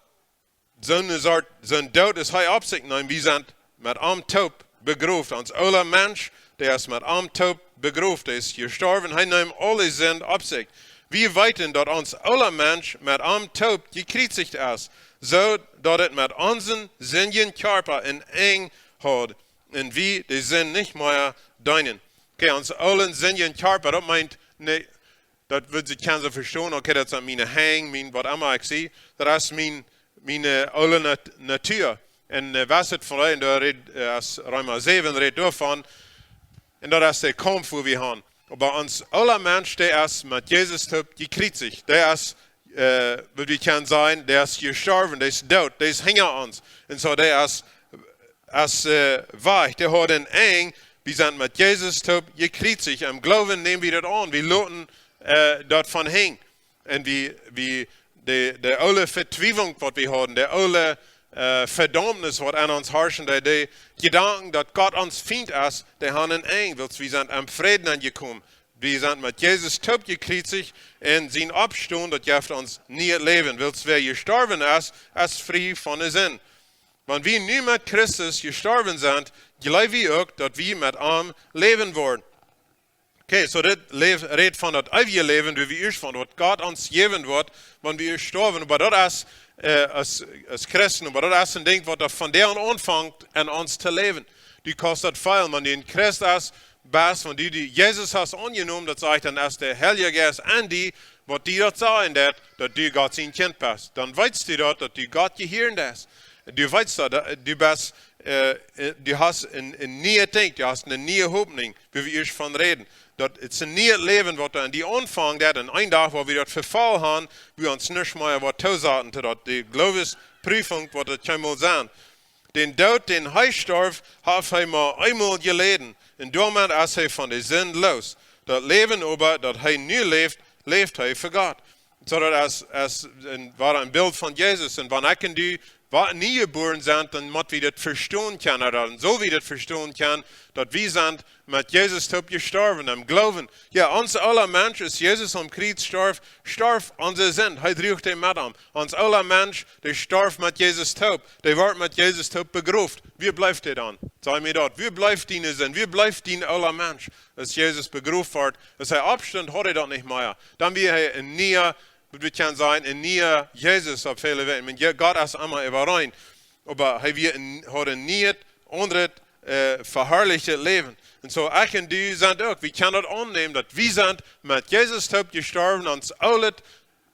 siene Sort, sien Doot es hee opp sikj neem. Wie sent met am toop begroft. Ons oola Mensch, dee es met am toop begroft. Dee es jestorwen. Hee neem aule Sind opp sikj. Wie weeten, daut ons oola Mensch met am toop jekjriezicht es, soo daut et met onsen sindjen Kjarpa een Enj haud un wie de Sind nich mea deenen. Okay, ons oolen sindjen Kjarpa, daut meent, nä, daut wudd see kjennen soo vestonen, okay, daut sent miene Henj, mien waut emma ekj sie, daut es mien, miene oole Nat-, Natua. Un, äh, waut et von, un doa rät, äh, aus Reema säwen rät doavon, un daut es de Kaumf, woo wie han. Oba ons oola Mensch, dee es met Jesus toop jekjriezicht. Dee es, äh, waut wie kjennen sajen, dee es jestorwen, dee es doot, dee es hinja ons. Un soo, dee es es, äh, wajch, dee haud een Enj. Wie sent met Jesus toop jekjriezicht. Em Gloowen näm wie daut aun. Wie loten, äh, daut von hinjen. Un wie, wie de, de oole Vetwiewlunk, waut wie hauden, de oole, äh, Vedaumnis, waut aun ons harscht, de, de Jedanken, daut Gott ons Fient es, dee han een Enj, wiels wie sent em Fräd aunjekomen. Wie sent met Jesus toop jekjriezicht un sien Oppstonen, daut jeft ons nieet Läwen. Wiels wäa jestorwen es, es frie von de Sind. Wan wie nu met Christus jestorwen sent, jleew wie uk, daut wie met am läwen woaren. Okay, so dit läw-, rät von daut eewje Läwen, woo wie ieescht von, waut Gott ons jäwen woat, wan wie ieescht stoawen. Oba daut es, äh, aus, aus Christen, oba daut es een Dinkj, waut doa von doa aun aunfangt, en ons to läwen. Du kaust daut feelen, wan du een Christ best, best, wan du, du Jesus hast aunjenomen, daut sajcht, dan es de Heilje Jeist en die, waut die daut sajen deit, daut du Gott sien Kjint best. Dan weetst du daut, daut du Gott jehieren deist. Du weetst daut, daut du best, äh, äh, du hast een, een nieet Dinkj, du hast eene niee Hopninj, woo wie ieescht von räden. Daut et es een nieet Läwen, waut doa en die aunfangen deit, un een Dach, wua wie daut Vefaulen han, wua ons nuscht mea woat toosaten, daut de Gloowesprüfunk, waut et kjeenmol sennen. Dän Doot, dän hee storf, haft hee mau eemol jeläden. Un doamet es hee von de Sind loos. Daut Läwen oba, daut hee nu läft, läft hee fa Gott. So daut es, es een, wia een Bilt von Jesus. Un wan ekj un du waut nie jebuaren sent, dan mott wie daut vestonen kjennen, ooda dan sull wie daut vestonen kjennen, daut wie sent met Jesus toop jestorwen em Gloowen. Jo, ons oola Mensch, aus Jesus aum Kjriez storf, storf onse Sind. Hee druach dee met am. Ons oola Mensch, dee storf met Jesus toop. Dee wort met Jesus toop begroft. Wua blift dee dan? Saj mie daut. Wua blift diene Sind? Wua blift dien oola Mensch? Aus Jesus begroft wort, aus hee oppstunt, haud hee daut nich mea. Dan wia hee een niea, waut wie kjennen sajen, een niea Jesus opp väle Wäaj. Ekj meen, Gott es emma äwareen. Oba hee wia een, haud een nieet, aundret, äh, veharlichtet Läwen. Un soo, ekj un du sent uk, wie kjennen daut aunnämen, daut wie sent met Jesus toop jestorwen, ons oolet,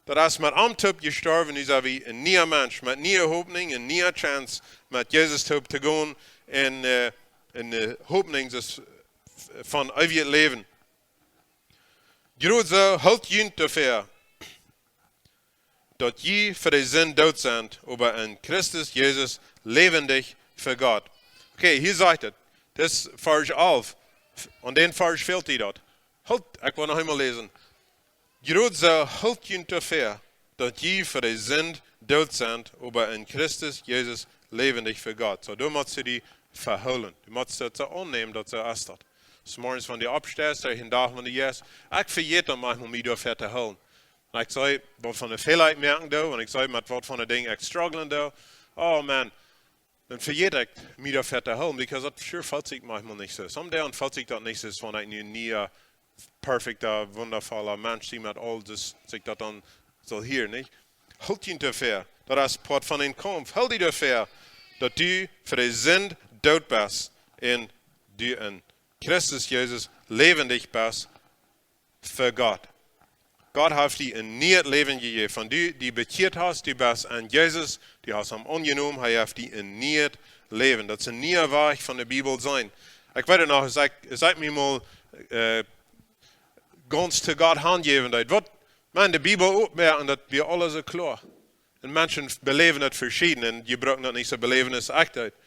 daut es met am toop jestorwen, nu sent wie een niea Mensch, met niee Hopninj, een niea Chance, met Jesus toop to gonen, un, äh, un, äh, Hopninj es von eewjet Läwen. Jrod soo, hoolt junt doafäa, daut jie fa de Sind doot sent, oba en Christus Jesus läwendich fa Gott. Okay, hia sajcht et, daut es Varsch alf, aun dän Varsch fält die daut. Hoolt, ekj well noch eemol läsen. Jrod soo hoolt junt doafäa, daut jie fa de Sind doot sent, oba en Christus Jesus läwendich fa Gott. Soo, doa motst du die vehoolen. Du motst daut soo aunnämen, daut soo es daut. Zemorjes, wan du oppsteist, derch dän Dach, wan du jeist, ekj vejät daut maunchmol, mie doafäa to hoolen. Un ekj see, waut fa eene Fäla ekj moaken doo, un ekj see, met waut fa eene Dinja ekj strugglen doo. Oh man, dan vejät ekj mie doafäa to hoolen, because daut sure felt sikj maunchmol nich soo. Someday felt sikj daut nich soo, wan ekj nu een niea, perfekta, wundavolla Mensch sie met aul, daut sikj daut dan saul hieren, nich? Hoolt junt doafäa, daut es Poat von een Kaumf. Hoolt die doafäa, daut du fa de Sind doot best un du en Christus Jesus läwendich best fa Gott. Gott haft die een nieet Läwen jejäft. Wan du die bekjieet hast, du best en Jesus, du hast am aunjenomen, hee jeft die een nieet Läwen. Daut es een niea Wajch von de Bibel sennen. Ekj weet noch, aus ekj, aus ekj mie mol, äh, gaunz to Gott hanjäwen deed. Waut, man, de Bibel opmoaken, daut wia aules soo kloa. Un Menschen beläwen daut veschieden un jie brucken daut nich soo beläwen aus ekj deed.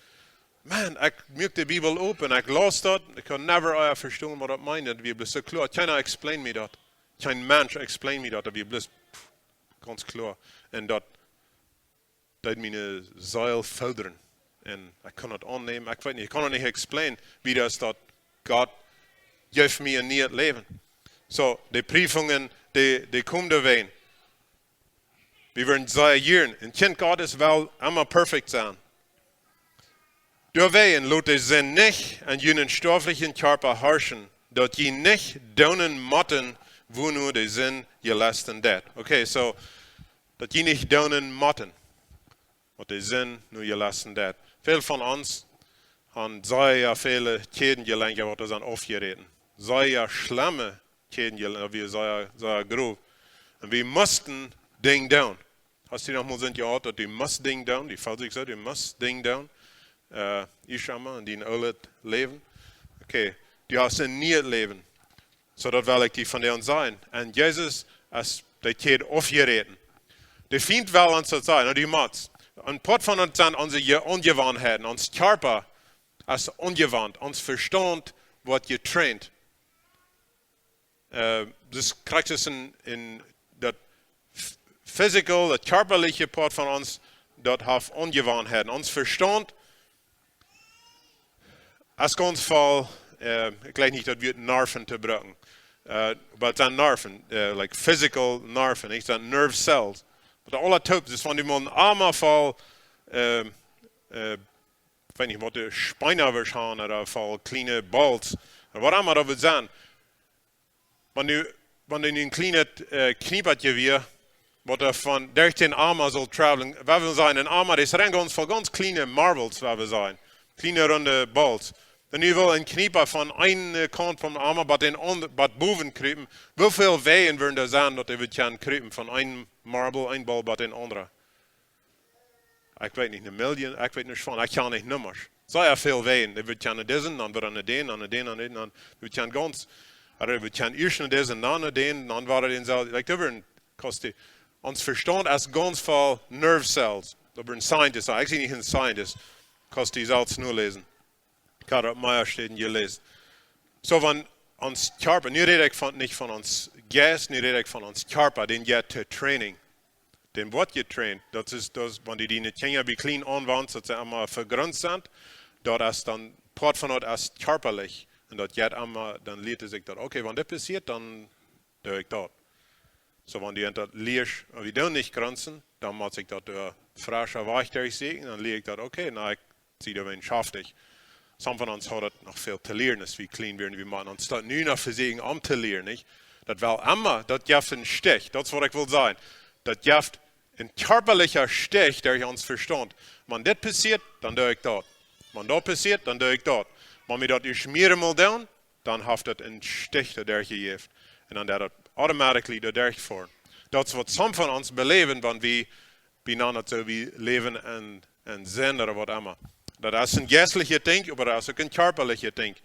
Man, ekj muak de Bibel op un ekj laus daut. Ekj kunn never ea vestonen, waut daut meend. Daut wia bloos soo kloa. Kjeena explain mie daut. Kjeen Mensch explain mie daut. Daut wia bloos, pff, gaunz kloa. Un daut deed miene Seel fodren. Un ekj kunn daut aunnämen. Ekj weet nich, ekj kaun daut nich explain, woo daut es, daut Gott jeef mie een nieet Läwen. Soo, de Prüfungen, dee, dee komen doawäajen. Wie woaren sea jieren. Een Kjint Gottes well emma perfekt sennen. Doawäajen lot de Sind nich en junen stoaflichen Kjarpa harschen, daut jie nich doonen motten, wua nu de Sind jelesten deit. Okay, soo, daut jie nich doonen motten, waut de Sind nu jelesten deit. Väl von ons han sea väle Kjäden jelenjat, waut doa sent aufjeräten. Sea schlemme Kjäden jelenjat, wia sea, sea grof. Un wie musten Dinj doonen. Hast du noch mol sent jehaut, daut du must Dinj doonen? Dee felt sikj soo, du must Dinj doonen. Äh, ekj emma en dien oolet Läwen. Okay, du hast een nieet Läwen. Soo, daut well ekj die vondoag sajen. En Jesus es de Kjäd aufjeräten. De Fient well ons daut sajen, nu, du motst. Een Poat von ons sent onse Je-, Aunjewanheiten. Ons Kjarpa es aunjewant. Ons Vestaunt woat jetraind. Äh, daut kjricht daut en, en daut f-, physical, daut kjarpaliche Poat von ons, daut haft Aunjewanheiten. Ons Vestaunt es gaunz voll, äh, ekj jleich nich daut Wuat Nerven to brucken. Äh, oba daut sent Nerven, äh, like physical Nerven, nich? Daut sent nerve cells. Waut aula toop, daut es von dee Maun emma voll, äh, äh, ekj weet nich, waut de Speenawasch han, ooda voll kjliene Bolts, ooda waut emma daut woat sennen. Wan du, wan du een kjlienet, äh, Kjniepatje wia, waut doa von, derch dän Arm sull traveln, wua wie sajen, een Arm, daut es rein gaunz voll gaunz kjliene Marbles, wua wie sajen. Kjliene runde Bolts. Un nu well een Kjniepa von eene, äh, Kaunt vom Arm bat dän aund-, bat bowen krupen. Woo väl Wäaj wudden doa sennen, daut hee wudd kjennen krupen von een Marble, een Ball bat dän aundren? Ekj weet nich, eene Million, ekj weet nich von, ekj kaun nich Nummasch. Sea väl Wäaj. Hee wudd kjennen disen, dan wudd hee dän, dan dän, dan dän, dan wudd kjennen gaunz, ooda hee wudd kjennen ieescht disen, dan dän, dan wudd hee dän selfst, like, doa wudden, kaust du, ons Vestaunt es gaunz voll nerve cells. Daut wudden Scientists sajen, ekj sie nich een Scientist. Kaust du selfst noläsen. Ekj haud daut mea Städen jeläsen. Soo, wan ons Kjarpa, nu räd ekj von, nich von ons Jeist, nu räd ekj von ons Kjarpa, dän jeit to training. Dän woat jetraind. Daut es, daut, wan du diene Kjinja bie kjlien aunwanst, daut see emma vegrunt sent, daut es dan, Poat von daut es kjarpalich. Un daut jeit emma, dan lieet hee sikj daut, okay, wan dit passieet, dan doo ekj daut. Soo, wan du en daut lieescht, wan wie doonen nich grunzen, dan mott ekj daut, äh, frescha Wajch derchsieekjen, dan lia ekj daut, okay, na, ekj sie doa wetenschaftlich. Some von ons haud daut noch väl to lieren, aus wie kjlien wieren, wie motten ons daut nu noch vesieekjen om to lieren, nich? Daut well emma, daut jeft een Stich, daut es waut ekj well sajen. Daut jeft een kjarpalicha Stich derch ons Vestaunt. Wan dit passieet, dan doo ekj daut. Wan daut passieet, dan doo ekj daut. Wan wie daut ieescht mearemol doonen, dan haft daut een Stich doa derchjejäft. Un dan deit daut automatically doa derchfoaren. Daut es waut some von ons beläwen, wan wie, wie nanen daut soo, wie läwen en, en Sind ooda waut emma. Daut es een jeistlichet Dinkj, oba daut es uk een kjarpalichet Dinkj.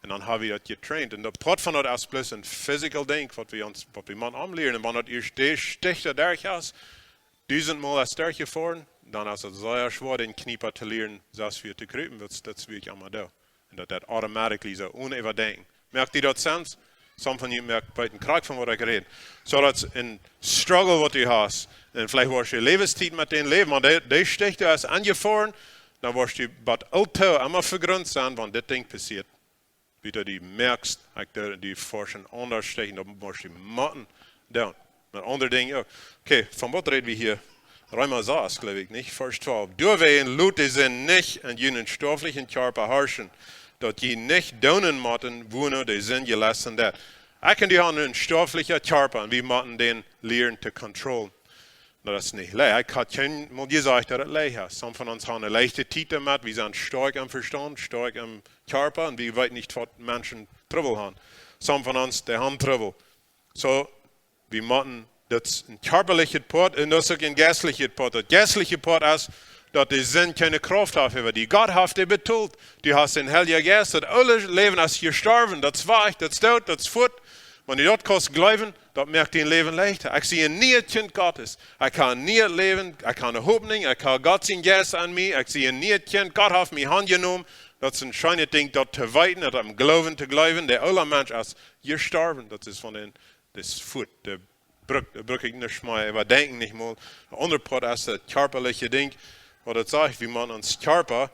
Un dan ha wie daut jetraind. Un daut Poat von daut es bloos een physical Dinkj, waut wie ons, waut wie motten omlieren. Un wan daut ieescht de Stich doa derch es, dusentmol es derchjefoaren, dan es daut sea schwoa, dän Kjniepa to lieren, selfst wada to krupen, daut, daut es waut ekj emma doo. Un daut, daut automatically soo, one äwadenkjen. Moakt die daut sense? Some von junt moakjen een bät krakjt von waut ekj räd. So daut es een struggle waut du hast. Un veleicht woascht du Läwenstiet met dän läwen, oba dee, dee Sticht es aunjefoaren, dan woascht du bat alto emma vegrunt sennen, wan dit Dinkj passieet. Wiels du moakjst, ekj doo die forschen aundasch stieekjen, daut woascht du motten doonen. Met aundre Dinja uk. Okay, von waut räd wie hia? Reema sas, jleew ekj, nich? Varsch twalf. Doawäajen lot de Sind nich en junen stoaflichen Kjarpa harschen, daut jie nich doonen motten, wuano de Sind jelest deit. Ekj un du haben een stoaflichen Kjarpa un wie motten dän lieren to controllen. Daut es nich leicht. Ekj hab kjeenmol jesajcht daut et leicht es. Some von ons haben eene leichte Tiet doamet. Wie sent stoakj em Vestaunt, stoakj em Kjarpa un wie weeten nich waut Menschen Trubbel haben. Some von ons, dee haben Trubbel. So, wie motten, daut es een kjarpalichet Poat un daut es uk een jeistlichet Poat. Daut jeistliche Poat es, daut de Sind kjeene Krauft haft äwa die. Gott haft die betolt. Du hast dän Heiljen Jeist, daut oole Läwen es jestorwen, daut es wajch, daut es doot, daut es fort. Wan du daut kaust jleewen, daut moakt dien Läwen leichta. Ekj sie een nieet Kjint Gottes. Ekj hab een nieet Läwen, ekj hab eene Hopninj, ekj hab Gott sien Jeist aun mie, ekj sie een nieet Kjint, Gott haft mie aunjenomen. Daut es een scheenet Dinkj, daut to weeten, daut em Gloowen to jleewen. De oola Mensch es jestorwen, daut es von dän, daut es fort, dee bruck, dee bruck ekj nich mea äwadenkjen, nich mol. Daut aundre Poat es daut kjarpaliche Dinkj, waut et sajcht, wie motten ons Kjarpa,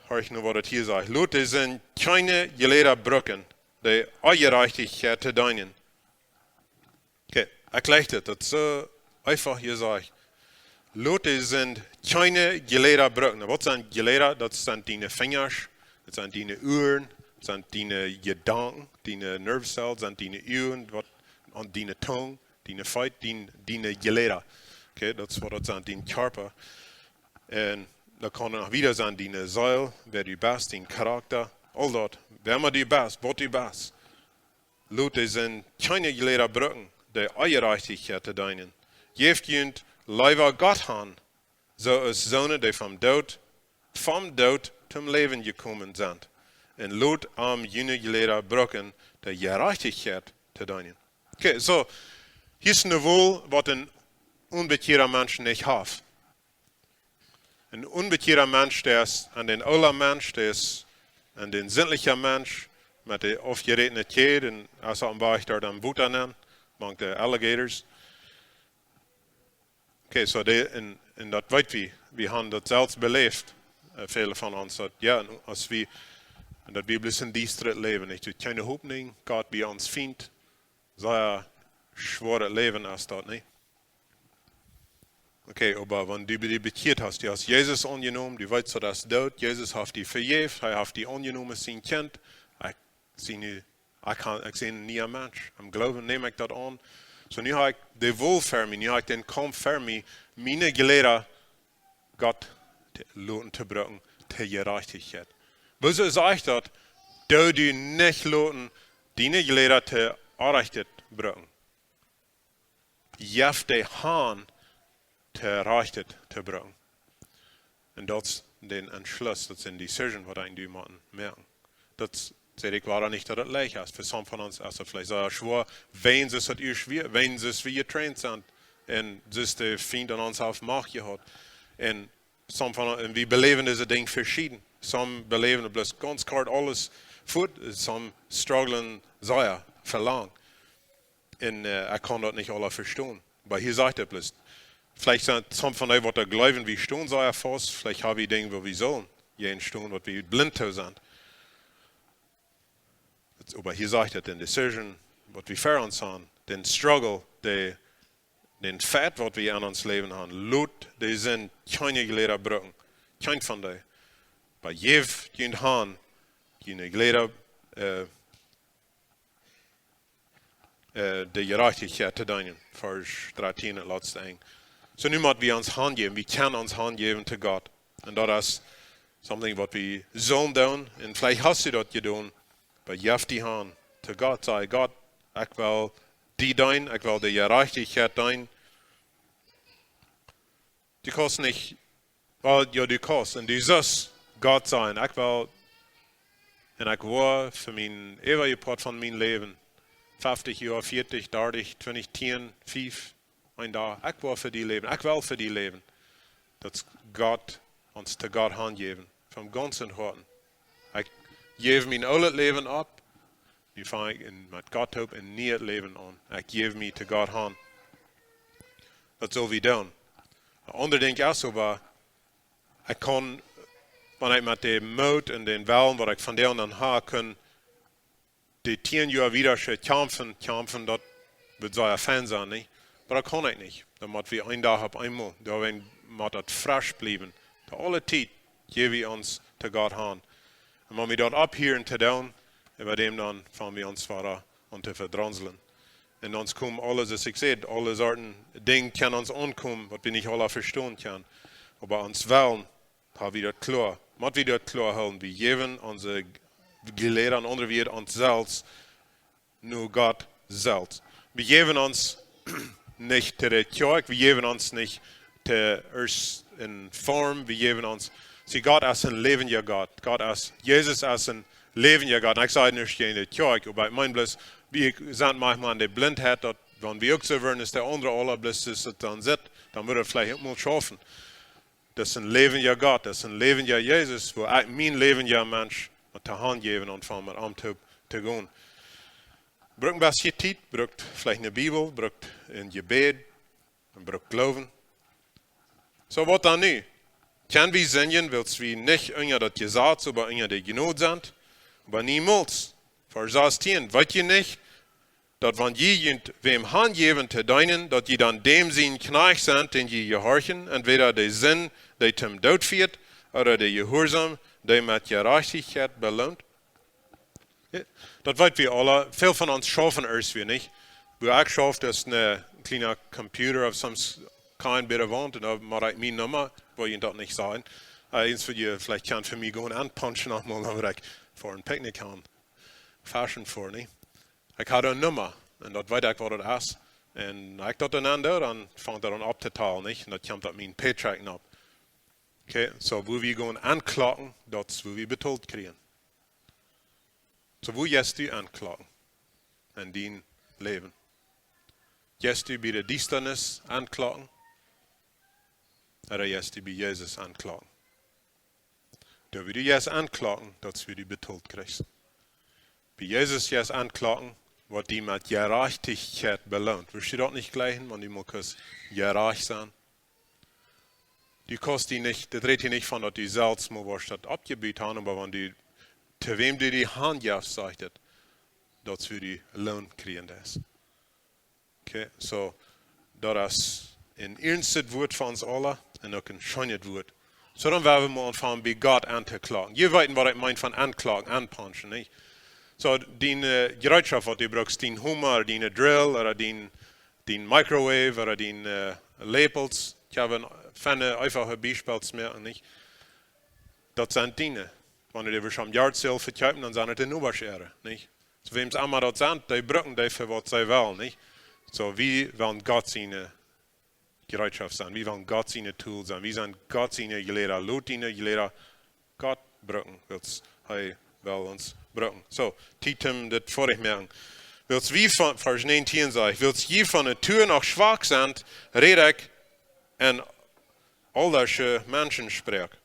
horch nu waut et hia sajcht. Lot de Sind kjeene Jleda brucken, de Onjerajchtichkjeit to deenen. Okay, ekj jleich dit, daut es soo eefach jesajcht. Lot de Sind kjeene Jleda brucken. Waut sent Jleda? Daut sent diene Finjasch, daut sent diene Uaren, daut sent diene Jedanken, diene Nervenzellen, sent diene Uaren, waut, un diene Tung, diene Feet, dien, diene Jleda. Okay, daut es waut daut sent, dien Kjarpa. Un daut kaun noch wieda sennen, diene Seel, wäa du best, dien Charakta, aul daut. Wäa emma du best, waut du best. Lot de Sind kjeene Jleda brucken, de Onjerajchtichkjeit to deenen. Jäft junt leewa Gott han, soo aus soone, dee vom Doot, vom Doot toom Läwen jekomen sent. Un lot am june Jleda brucken, de Jerajchtichkjeit to deenen. Okay, so, hia es eene Wol, waut een onbekjieeda Mensch nich haft. Een onbekjieeda Mensch, dee es aun dän oola Mensch, dee es aun dän sindlichen Mensch, met de aufjerätne Kjäd, un aus hee aum Wajch doa aum Wota nenn, mank de alligators. Okay, so dee, un, un daut weet wie, wie haben daut selfst beläft, äh, väle von ons, daut, jo, un aus wie, un daut wie bloos een diestret Läwen, nich? Doa kjeene Hopninj, Gott wia ons Fient, sea schwoaret Läwen es daut, nich? Okay, oba wan du die bekjieet hast, du hast Jesus aunjenomen, du weetst, daut es doot, Jesus haft die vejäft, hee haft die aunjenomen aus sien Kjint, ekj sie nu, ekj sie, ekj sie een niea Mensch. Em Gloowen nem ekj daut aun. So nu hab ekj de Wol ver mie, nu hab ekj dän Kaumf ver mie, miene Jleda Gott to, loten to brucken, to Jerajchtichkjeit. Woo soo sajcht daut, doo du nich loten, diene Jleda to Onrajchtet brucken. Jeff de Haunt to Rajchtet to brucken. Un daut es dän Entschluss, daut es een decision, waut eena doa mott moaken. Daut es, saj ekj, woa nich, daut et leicht es. Fa some von ons es daut veleicht sea schwoa, wan see daut ieescht wia, wan see wie jetraind sent. Un see de Fient aun ons haft Macht jehaut. Un some von, un wie beläwen dise Dinja veschieden. Some beläwen bloos gaunz kort aules fuat, some strugglen sea, sea lang. Un, äh, ekj kaun daut nich aula vestonen. Oba hia sajcht et bloos, veleicht sent some von dee, waut doa jleewen, wie stonen sea faust, veleicht hab wie Dinja, wua wie sellen jäajen stonen, waut wie blint to sent. Oba hia sajcht et, dän decision, waut wie ver ons haben, dän struggle, de, dän fight, waut wie aun ons Läwen haben, lot de Sind kjeene Jleda brucken. Kjeen von dee. Oba jeff june Haunt, june Jleda, äh, äh, de Jerajchtichkjeit to deenen. Varsch dartieen, daut latste Enj. So nu mott wie ons hanjäwen, wie kjennen ons hanjäwen to Gott. Un daut es something, waut wie sellen doonen. Un veleicht hast du daut jedonen, oba jeff die han to Gott, saj: Gott, ekj well die deenen, ekj well de Jerajchtichkjeit deenen. Du kaust nich, well, jo, du kaust, un du sust Gott sajen: Ekj well, un ekj woa fa mien, äwaje Poat von mien Läwen, feftich Joa, veatich, dartich, twintich, tieen, fief, een Dach, ekj woa fa die läwen, ekj well fa die läwen. Daut es Gott, ons to Gott hanjäwen, vom gaunzen Hoaten. Ekj jäw mien oolet Läwen opp, Nu fang ekj met Gott toop een nieet Läwen aun. Ekj jäw mie to Gott han. Daut sull wie doonen. Een aundret Dinkj es oba, ekj kaun, wan ekj met dän Moot un dän Wellen, waut ekj von dän dan ha, kunn dee tieen Joa wieda soo kjamfen, kjamfen, daut wudd sea fein sennen, nich? Oba daut kaun ekj nich. Dan mott wie een Dach opp eemol, doawäajen mott daut fresch bliewen. To aule Tiet jäw wie ons to Gott han. Un wan wie daut opphieren to doonen, äwa däm dan fang wie ons wada aun to vedronslen. Un ons komen aule, soo aus ekj säd, aule Sorten Dinja kjennen ons aunkomen, waut wie nich aula vestonen kjennen. Oba ons Wellen, ha wie daut kloa, mott wie daut kloa hoolen. Wie jäwen onse Jleeda, en aundre Wieed, ons selfst, no Gott selfst. Wie jäwen ons nich to de Kjoakj, wie jäwen ons nich to irjent eene Form, wie jäwen ons, see, Gott es een läwendja Gott. Gott es, Jesus es een läwendja Gott. Un ekj saj nich jäajen de Kjoakj, oba ekj meen bloos, wie sent maunchmol en de Blintheit, daut wan wie uk soo wudden aus de aundre aula, bloos es daut dan sitt, dan wudd daut veleicht uk mol schaufen. Daut es een läwendja Gott, daut es een läwendja Jesus, wua ekj mien läwendja Mensch mott to han jäwen un fang met am to, to gonen. Brukt een bät Tiet, brukt veleicht eene Bibel, brukt een Jebäd, un brukt Gloowen. Soo, waut dan nu? Kjenn wie sindjen, wiels wie nich unja daut Jesaz, oba unja de Jnod sent? Oba niemols. Varsch sastieen: Weet jie nich, daut wan jie junt wäm hanjäwen to deenen, daut jie dan däm sien Kjnajcht sent, dän jie jehorchen, entwäda de Sind, dee toom Doot fieet, ooda de Jehuarsaum, dee met Jerajchtichkjeit beloont? Jo, daut weet wie aula. Väl von ons schaufen ieescht wada nich. Wua ekj schauf, daut es een kjliena Computer of some s-, kind bie de Waunt, un dan mott ekj miene Numma, well jie daut nich sajen. Äh, eens wua jie veleicht kjennen fa mie gonen aunpunchen noch mol, dan woa ekj fa een Picknick gonen. Fashion for, nich? Ekj ha eene Numma, un daut weet ekj waut daut es. Un ekj daut dan aun doo, dan fangt daut aun opptotalen, nich? Un daut kjemt opp mienen Paycheck nopp. Okay, soo, wua wie gonen aunklocken, daut es wua wie betolt kjrieen. Soo, wua jeist du aunklocken en dien Läwen? Jeist du bie de Diestanis aunklocken? Ooda jeist du bie Jesus aunklocken? Doa wua du jeist aunklocken, daut es wua du betolt kjrichst. Bie Jesus jeist aunklocken, woat die met Jerajchtichkjeit beloont. Wurscht du daut nich jleichen, wan du mol kaust jerajcht sennen? Du kaust die nich, daut rät hia nich von daut du selfst mol woascht daut oppjebut haben, oba wan du, to wäm du die hanjefst, sajcht et, daut du dien Loon kjrieen deist. Okay, soo, daut es een iernst Wuat fa ons aula un uk een scheenet Wuat. Soo, dan woa wie mol aunfangen bie Gott aunklocken. Jie weeten waut ekj meen von aunklocken, aunpunchen, nich? Soo, dien, äh, Jereetschoft waut du brukst, dien Homer, dien Drill, ooda dien, dien Microwave, ooda dien, äh, Läpels. Ekj hab een fein eefachet Biespel to moaken, nich? Daut sent diene. Wan du dee wurscht aum Yard Sale vekjeepen, dan sent et de Nobasch äare, nich? Soo, wäms emma daut sent, dee brucken dee fa waut see wellen, nich? Soo, wie wellen Gott siene Jereetschoft sennen. Wie wellen Gott siene Tool sennen. Wie sent Gott siene Jleeda. Lot diene Jleeda Gott brucken, wiels hee well ons brucken. Soo, Tiet om dit foadich moaken. Wiels wie von, Varsch näajentieen sajcht, wiels jie von Natua noch schwak sent, räd ekj en ooltsche Menschensproak.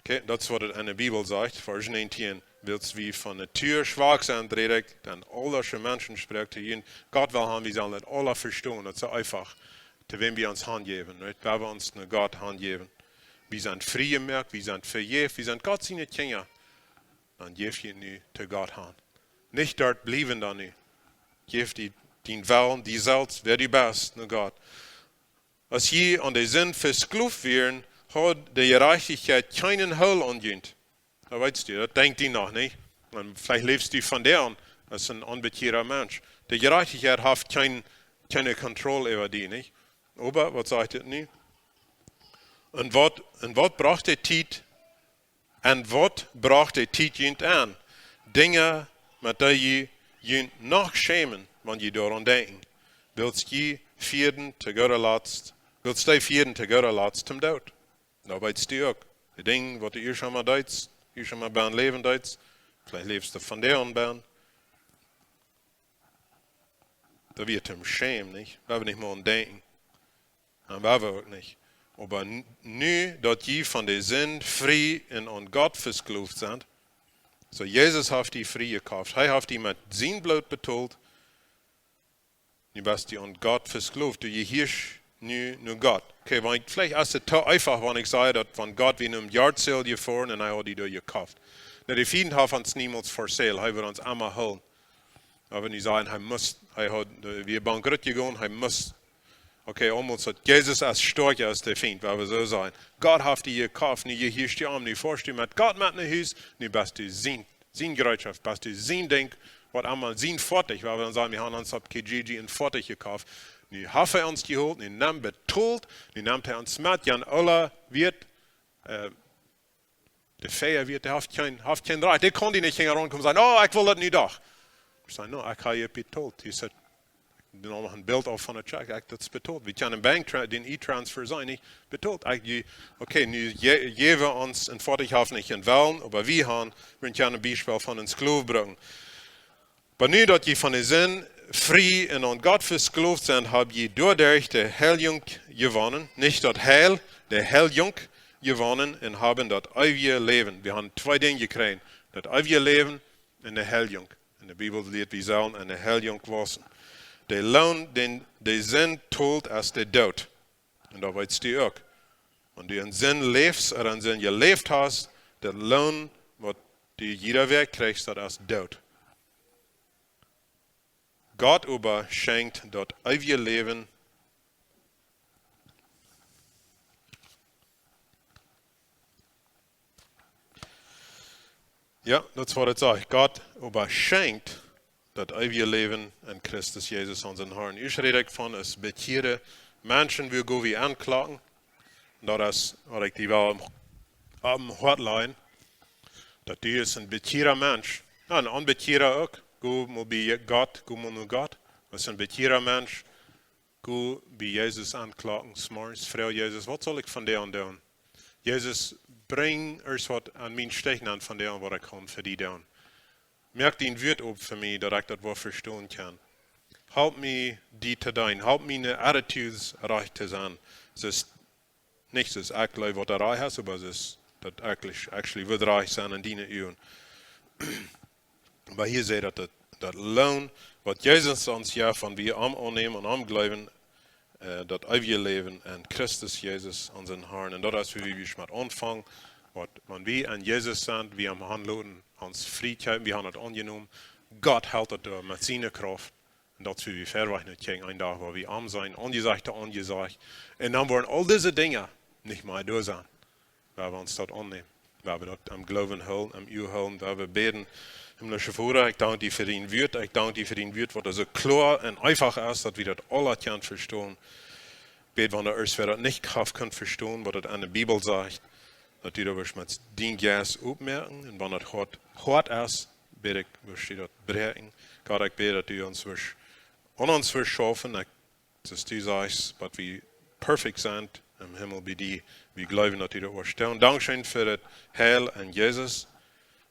Okay, daut es waut et en de Bibel sajcht, Varsch näajentieen. Wiels wie von Natua schwak sent, räd ekj en ooltsche Menschensproak to junt. Gott well haben, wie sellen et aula vestonen. Daut es soo eefach. To wäm wie ons hanjäwen, right? Woa wie ons no Gott hanjäwen. Wie sent frie jemoakt, wie sent vejäft, wie sent Gott siene Kjinja. Dan jäw die nu to Gott han. Nich doa bliewen dan nu. Jäw die dien Wellen, die selfst, wäa du best, no Gott. Aus jie aun de Sind vesklowt wieren, haud de Jerajchtichkjeit kjeenen Holt aun junt. Daut weetst du, daut denkjst du noch nich. Un veleicht läfst du von doa aun, aus een onbekjeada Mensch. De Jerajchtichkjeit haft kjeen, kjeene Kontroll äwa die, nich? Oba, waut sajcht et nu? Un waut, un waut brocht de Tiet, un waut brocht de Tiet junt aun? Dinja, met dee jie junt noch schämen, wan jie doaraun denkjen. Wiels jie fieeden to gooda Latst, wiels dee fieeden to gooda Latst toom Doot. Daut weetst du uk. De Dinja, waut du ieescht emol deetst, ieescht emol bie läwen deetst, veleicht läfst du von doa aun bie. Daut wia toom schämen, nich? Woa wie nich mea aun denkjen. Un woa wie uk nich. Oba n-, nu daut jie von de Sind frie un aun Gott vesklowt sent, So, Jesus haft die frie jekoft. Hee haft die met sien Bloot betolt. Nu best du aun Gott vesklowt. Du jehieescht nu no Gott. Okay, wan, veleicht es et too eefach, wan ekj saj daut, wan Gott wia nom Yard Sale jefoaren un hee haud die doa jekoft. Na, de Fient haft ons niemols for sale. Hee wudd ons emma hoolen. Oba wan wie sajen, hee must, hee haud, äh, wia bankrutt jegonen, hee must. Okay, aulmols daut Jesus es stoakja aus de Fient, wan wie soo sajen. Gott haft die jekoft, nu jehieescht du am, nu foascht du met Gott met no Hus, nu best du sien, sien Jereetschoft, best du sien Dinkj, waut emma, sien Foatich, wan wie dan sajen, wie haben ons opp Kijiji een Foatich jekoft. Nu haft hee ons jeholt, nu nemt, betolt, nu nemt hee ons met, jan aula wieet, äh, de Fäa wieet, dee haft kjeen, haft kjeen Rajcht. Dee kaun die nich hinjaraun komen sajen, oh, ekj well daut nu doch. Ekj saj, no, ekj hab je betolt. Hee sajcht, dan noch een Bilt auf von de Check, ekj, daut es betolt. Wie kjennen Bank tra-, dän E-Transfer sennen, nich betolt. Ekj, die, okay, nu je-, jäwen wie ons een Foatich haft nich een Wellen, oba wie haben, wie kjennen een Biespel von een Sklow brinjen. Oba nu daut jie von de Sind frie un aun Gott vesklowt sent, hab jie doaderch de Heiljunk jewonnen, nich daut Heil, de Heiljunk jewonnen un haben daut eewje Läwen. Wie haben twee Dinja jekjräajen, daut eewje Läwen un de Heiljunk. Un de Bibel lieet, wie sellen en de Heiljunk waussen. De Loon, dän de Sind tolt, es de Doot. Un daut weetst du uk. Wan du en Sind läfst, ooda en Sind jeläft hast, daut Loon, waut du jieda Wäakj kjrichst, daut es Doot. Gott oba schenkjt daut eewje Läwen. Jo, daut es waut et sajcht. Gott oba schenkjt daut eewje Läwen en Christus Jesus, onsen Herrn. Ieescht räd ekj von aus bekjierde Menschen, woo goot wie aunklocken. Daut es waut ekj die well aum, aum Hoat lajen. Daut du aus een bekjieeda Mensch, jo, een onbekjieeda uk, go mol bie Gott, go mol no Gott. Aus een bekjieeda Mensch, go bie Jesus aunklocken, zemorjes, froag Jesus, waut saul ekj vondoag doonen? Jesus, brinj ieescht waut aun mien Stich aun vondoag, waut ekj kaun fa die doonen. Moak dien Wuat op fa mie, daut ekj daut woa vestonen kaun. Help mie, die to deenen. Help mie, miene attitudes rajcht to sennen. Daut es nich soo aus ekj jleew, waut doa rajcht es, oba daut es, daut actually, actually wudd rajcht sennen en diene Uagen. Oba hia sajcht daut, daut, daut Loon, waut Jesus ons jeft, wan wie am aunnämen un am jleewen, äh, daut eewje Läwen en Christus Jesus, onsen Herrn. Un daut es, woo wie met aunfangen, waut, wan wie en Jesus sent, wie am aunloten, ons frie kjeepen, wie haben daut aunjenomen. Gott helt daut doa met siene Krauft. Un daut es, woo wie verwoat no kjikjen, een Dach, wua wie am seenen, aunjesajcht to aunjesajcht. Un dan woaren aul dise Dinja nich mea doa sennen. Wan wie ons daut aunnämen, wan wie daut aum Gloowen hoolen, aum Uagen hoolen, wan wie bäden. Himmlischa Voda, ekj dank die fa dien Wuat. Ekj dank die fa dien Wuat, waut soo kloa un eefach es, daut wie daut aula kjennen vestonen. Bäd, wan doa ieescht wäa daut nich haft kunt vestonen, waut daut en de Bibel sajcht, daut du daut wurscht met dienen Jeist opmoaken. Un wan daut hoat, hoat es, bäd ekj, wurscht du daut bräakjen. Gott, ekj bäd, daut du ons wurscht, aun ons wurscht schaufen. Ekj, soo aus du sajchst, daut wie perfekt sent em Himmel bie die. Wie jleewen, daut du daut woascht doonen. Dankscheen fa daut Heil en Jesus,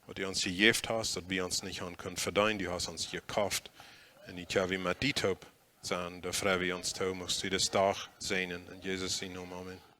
waut du ons jejäft hast, daut wie ons nich haben kunt vedeenen. Du hast ons jekoft. Un nu kjenn wie met die toop sennen, doa frei wie ons too. Muchst du disen Dach säajnen. En Jesus sienen Nomen, amen.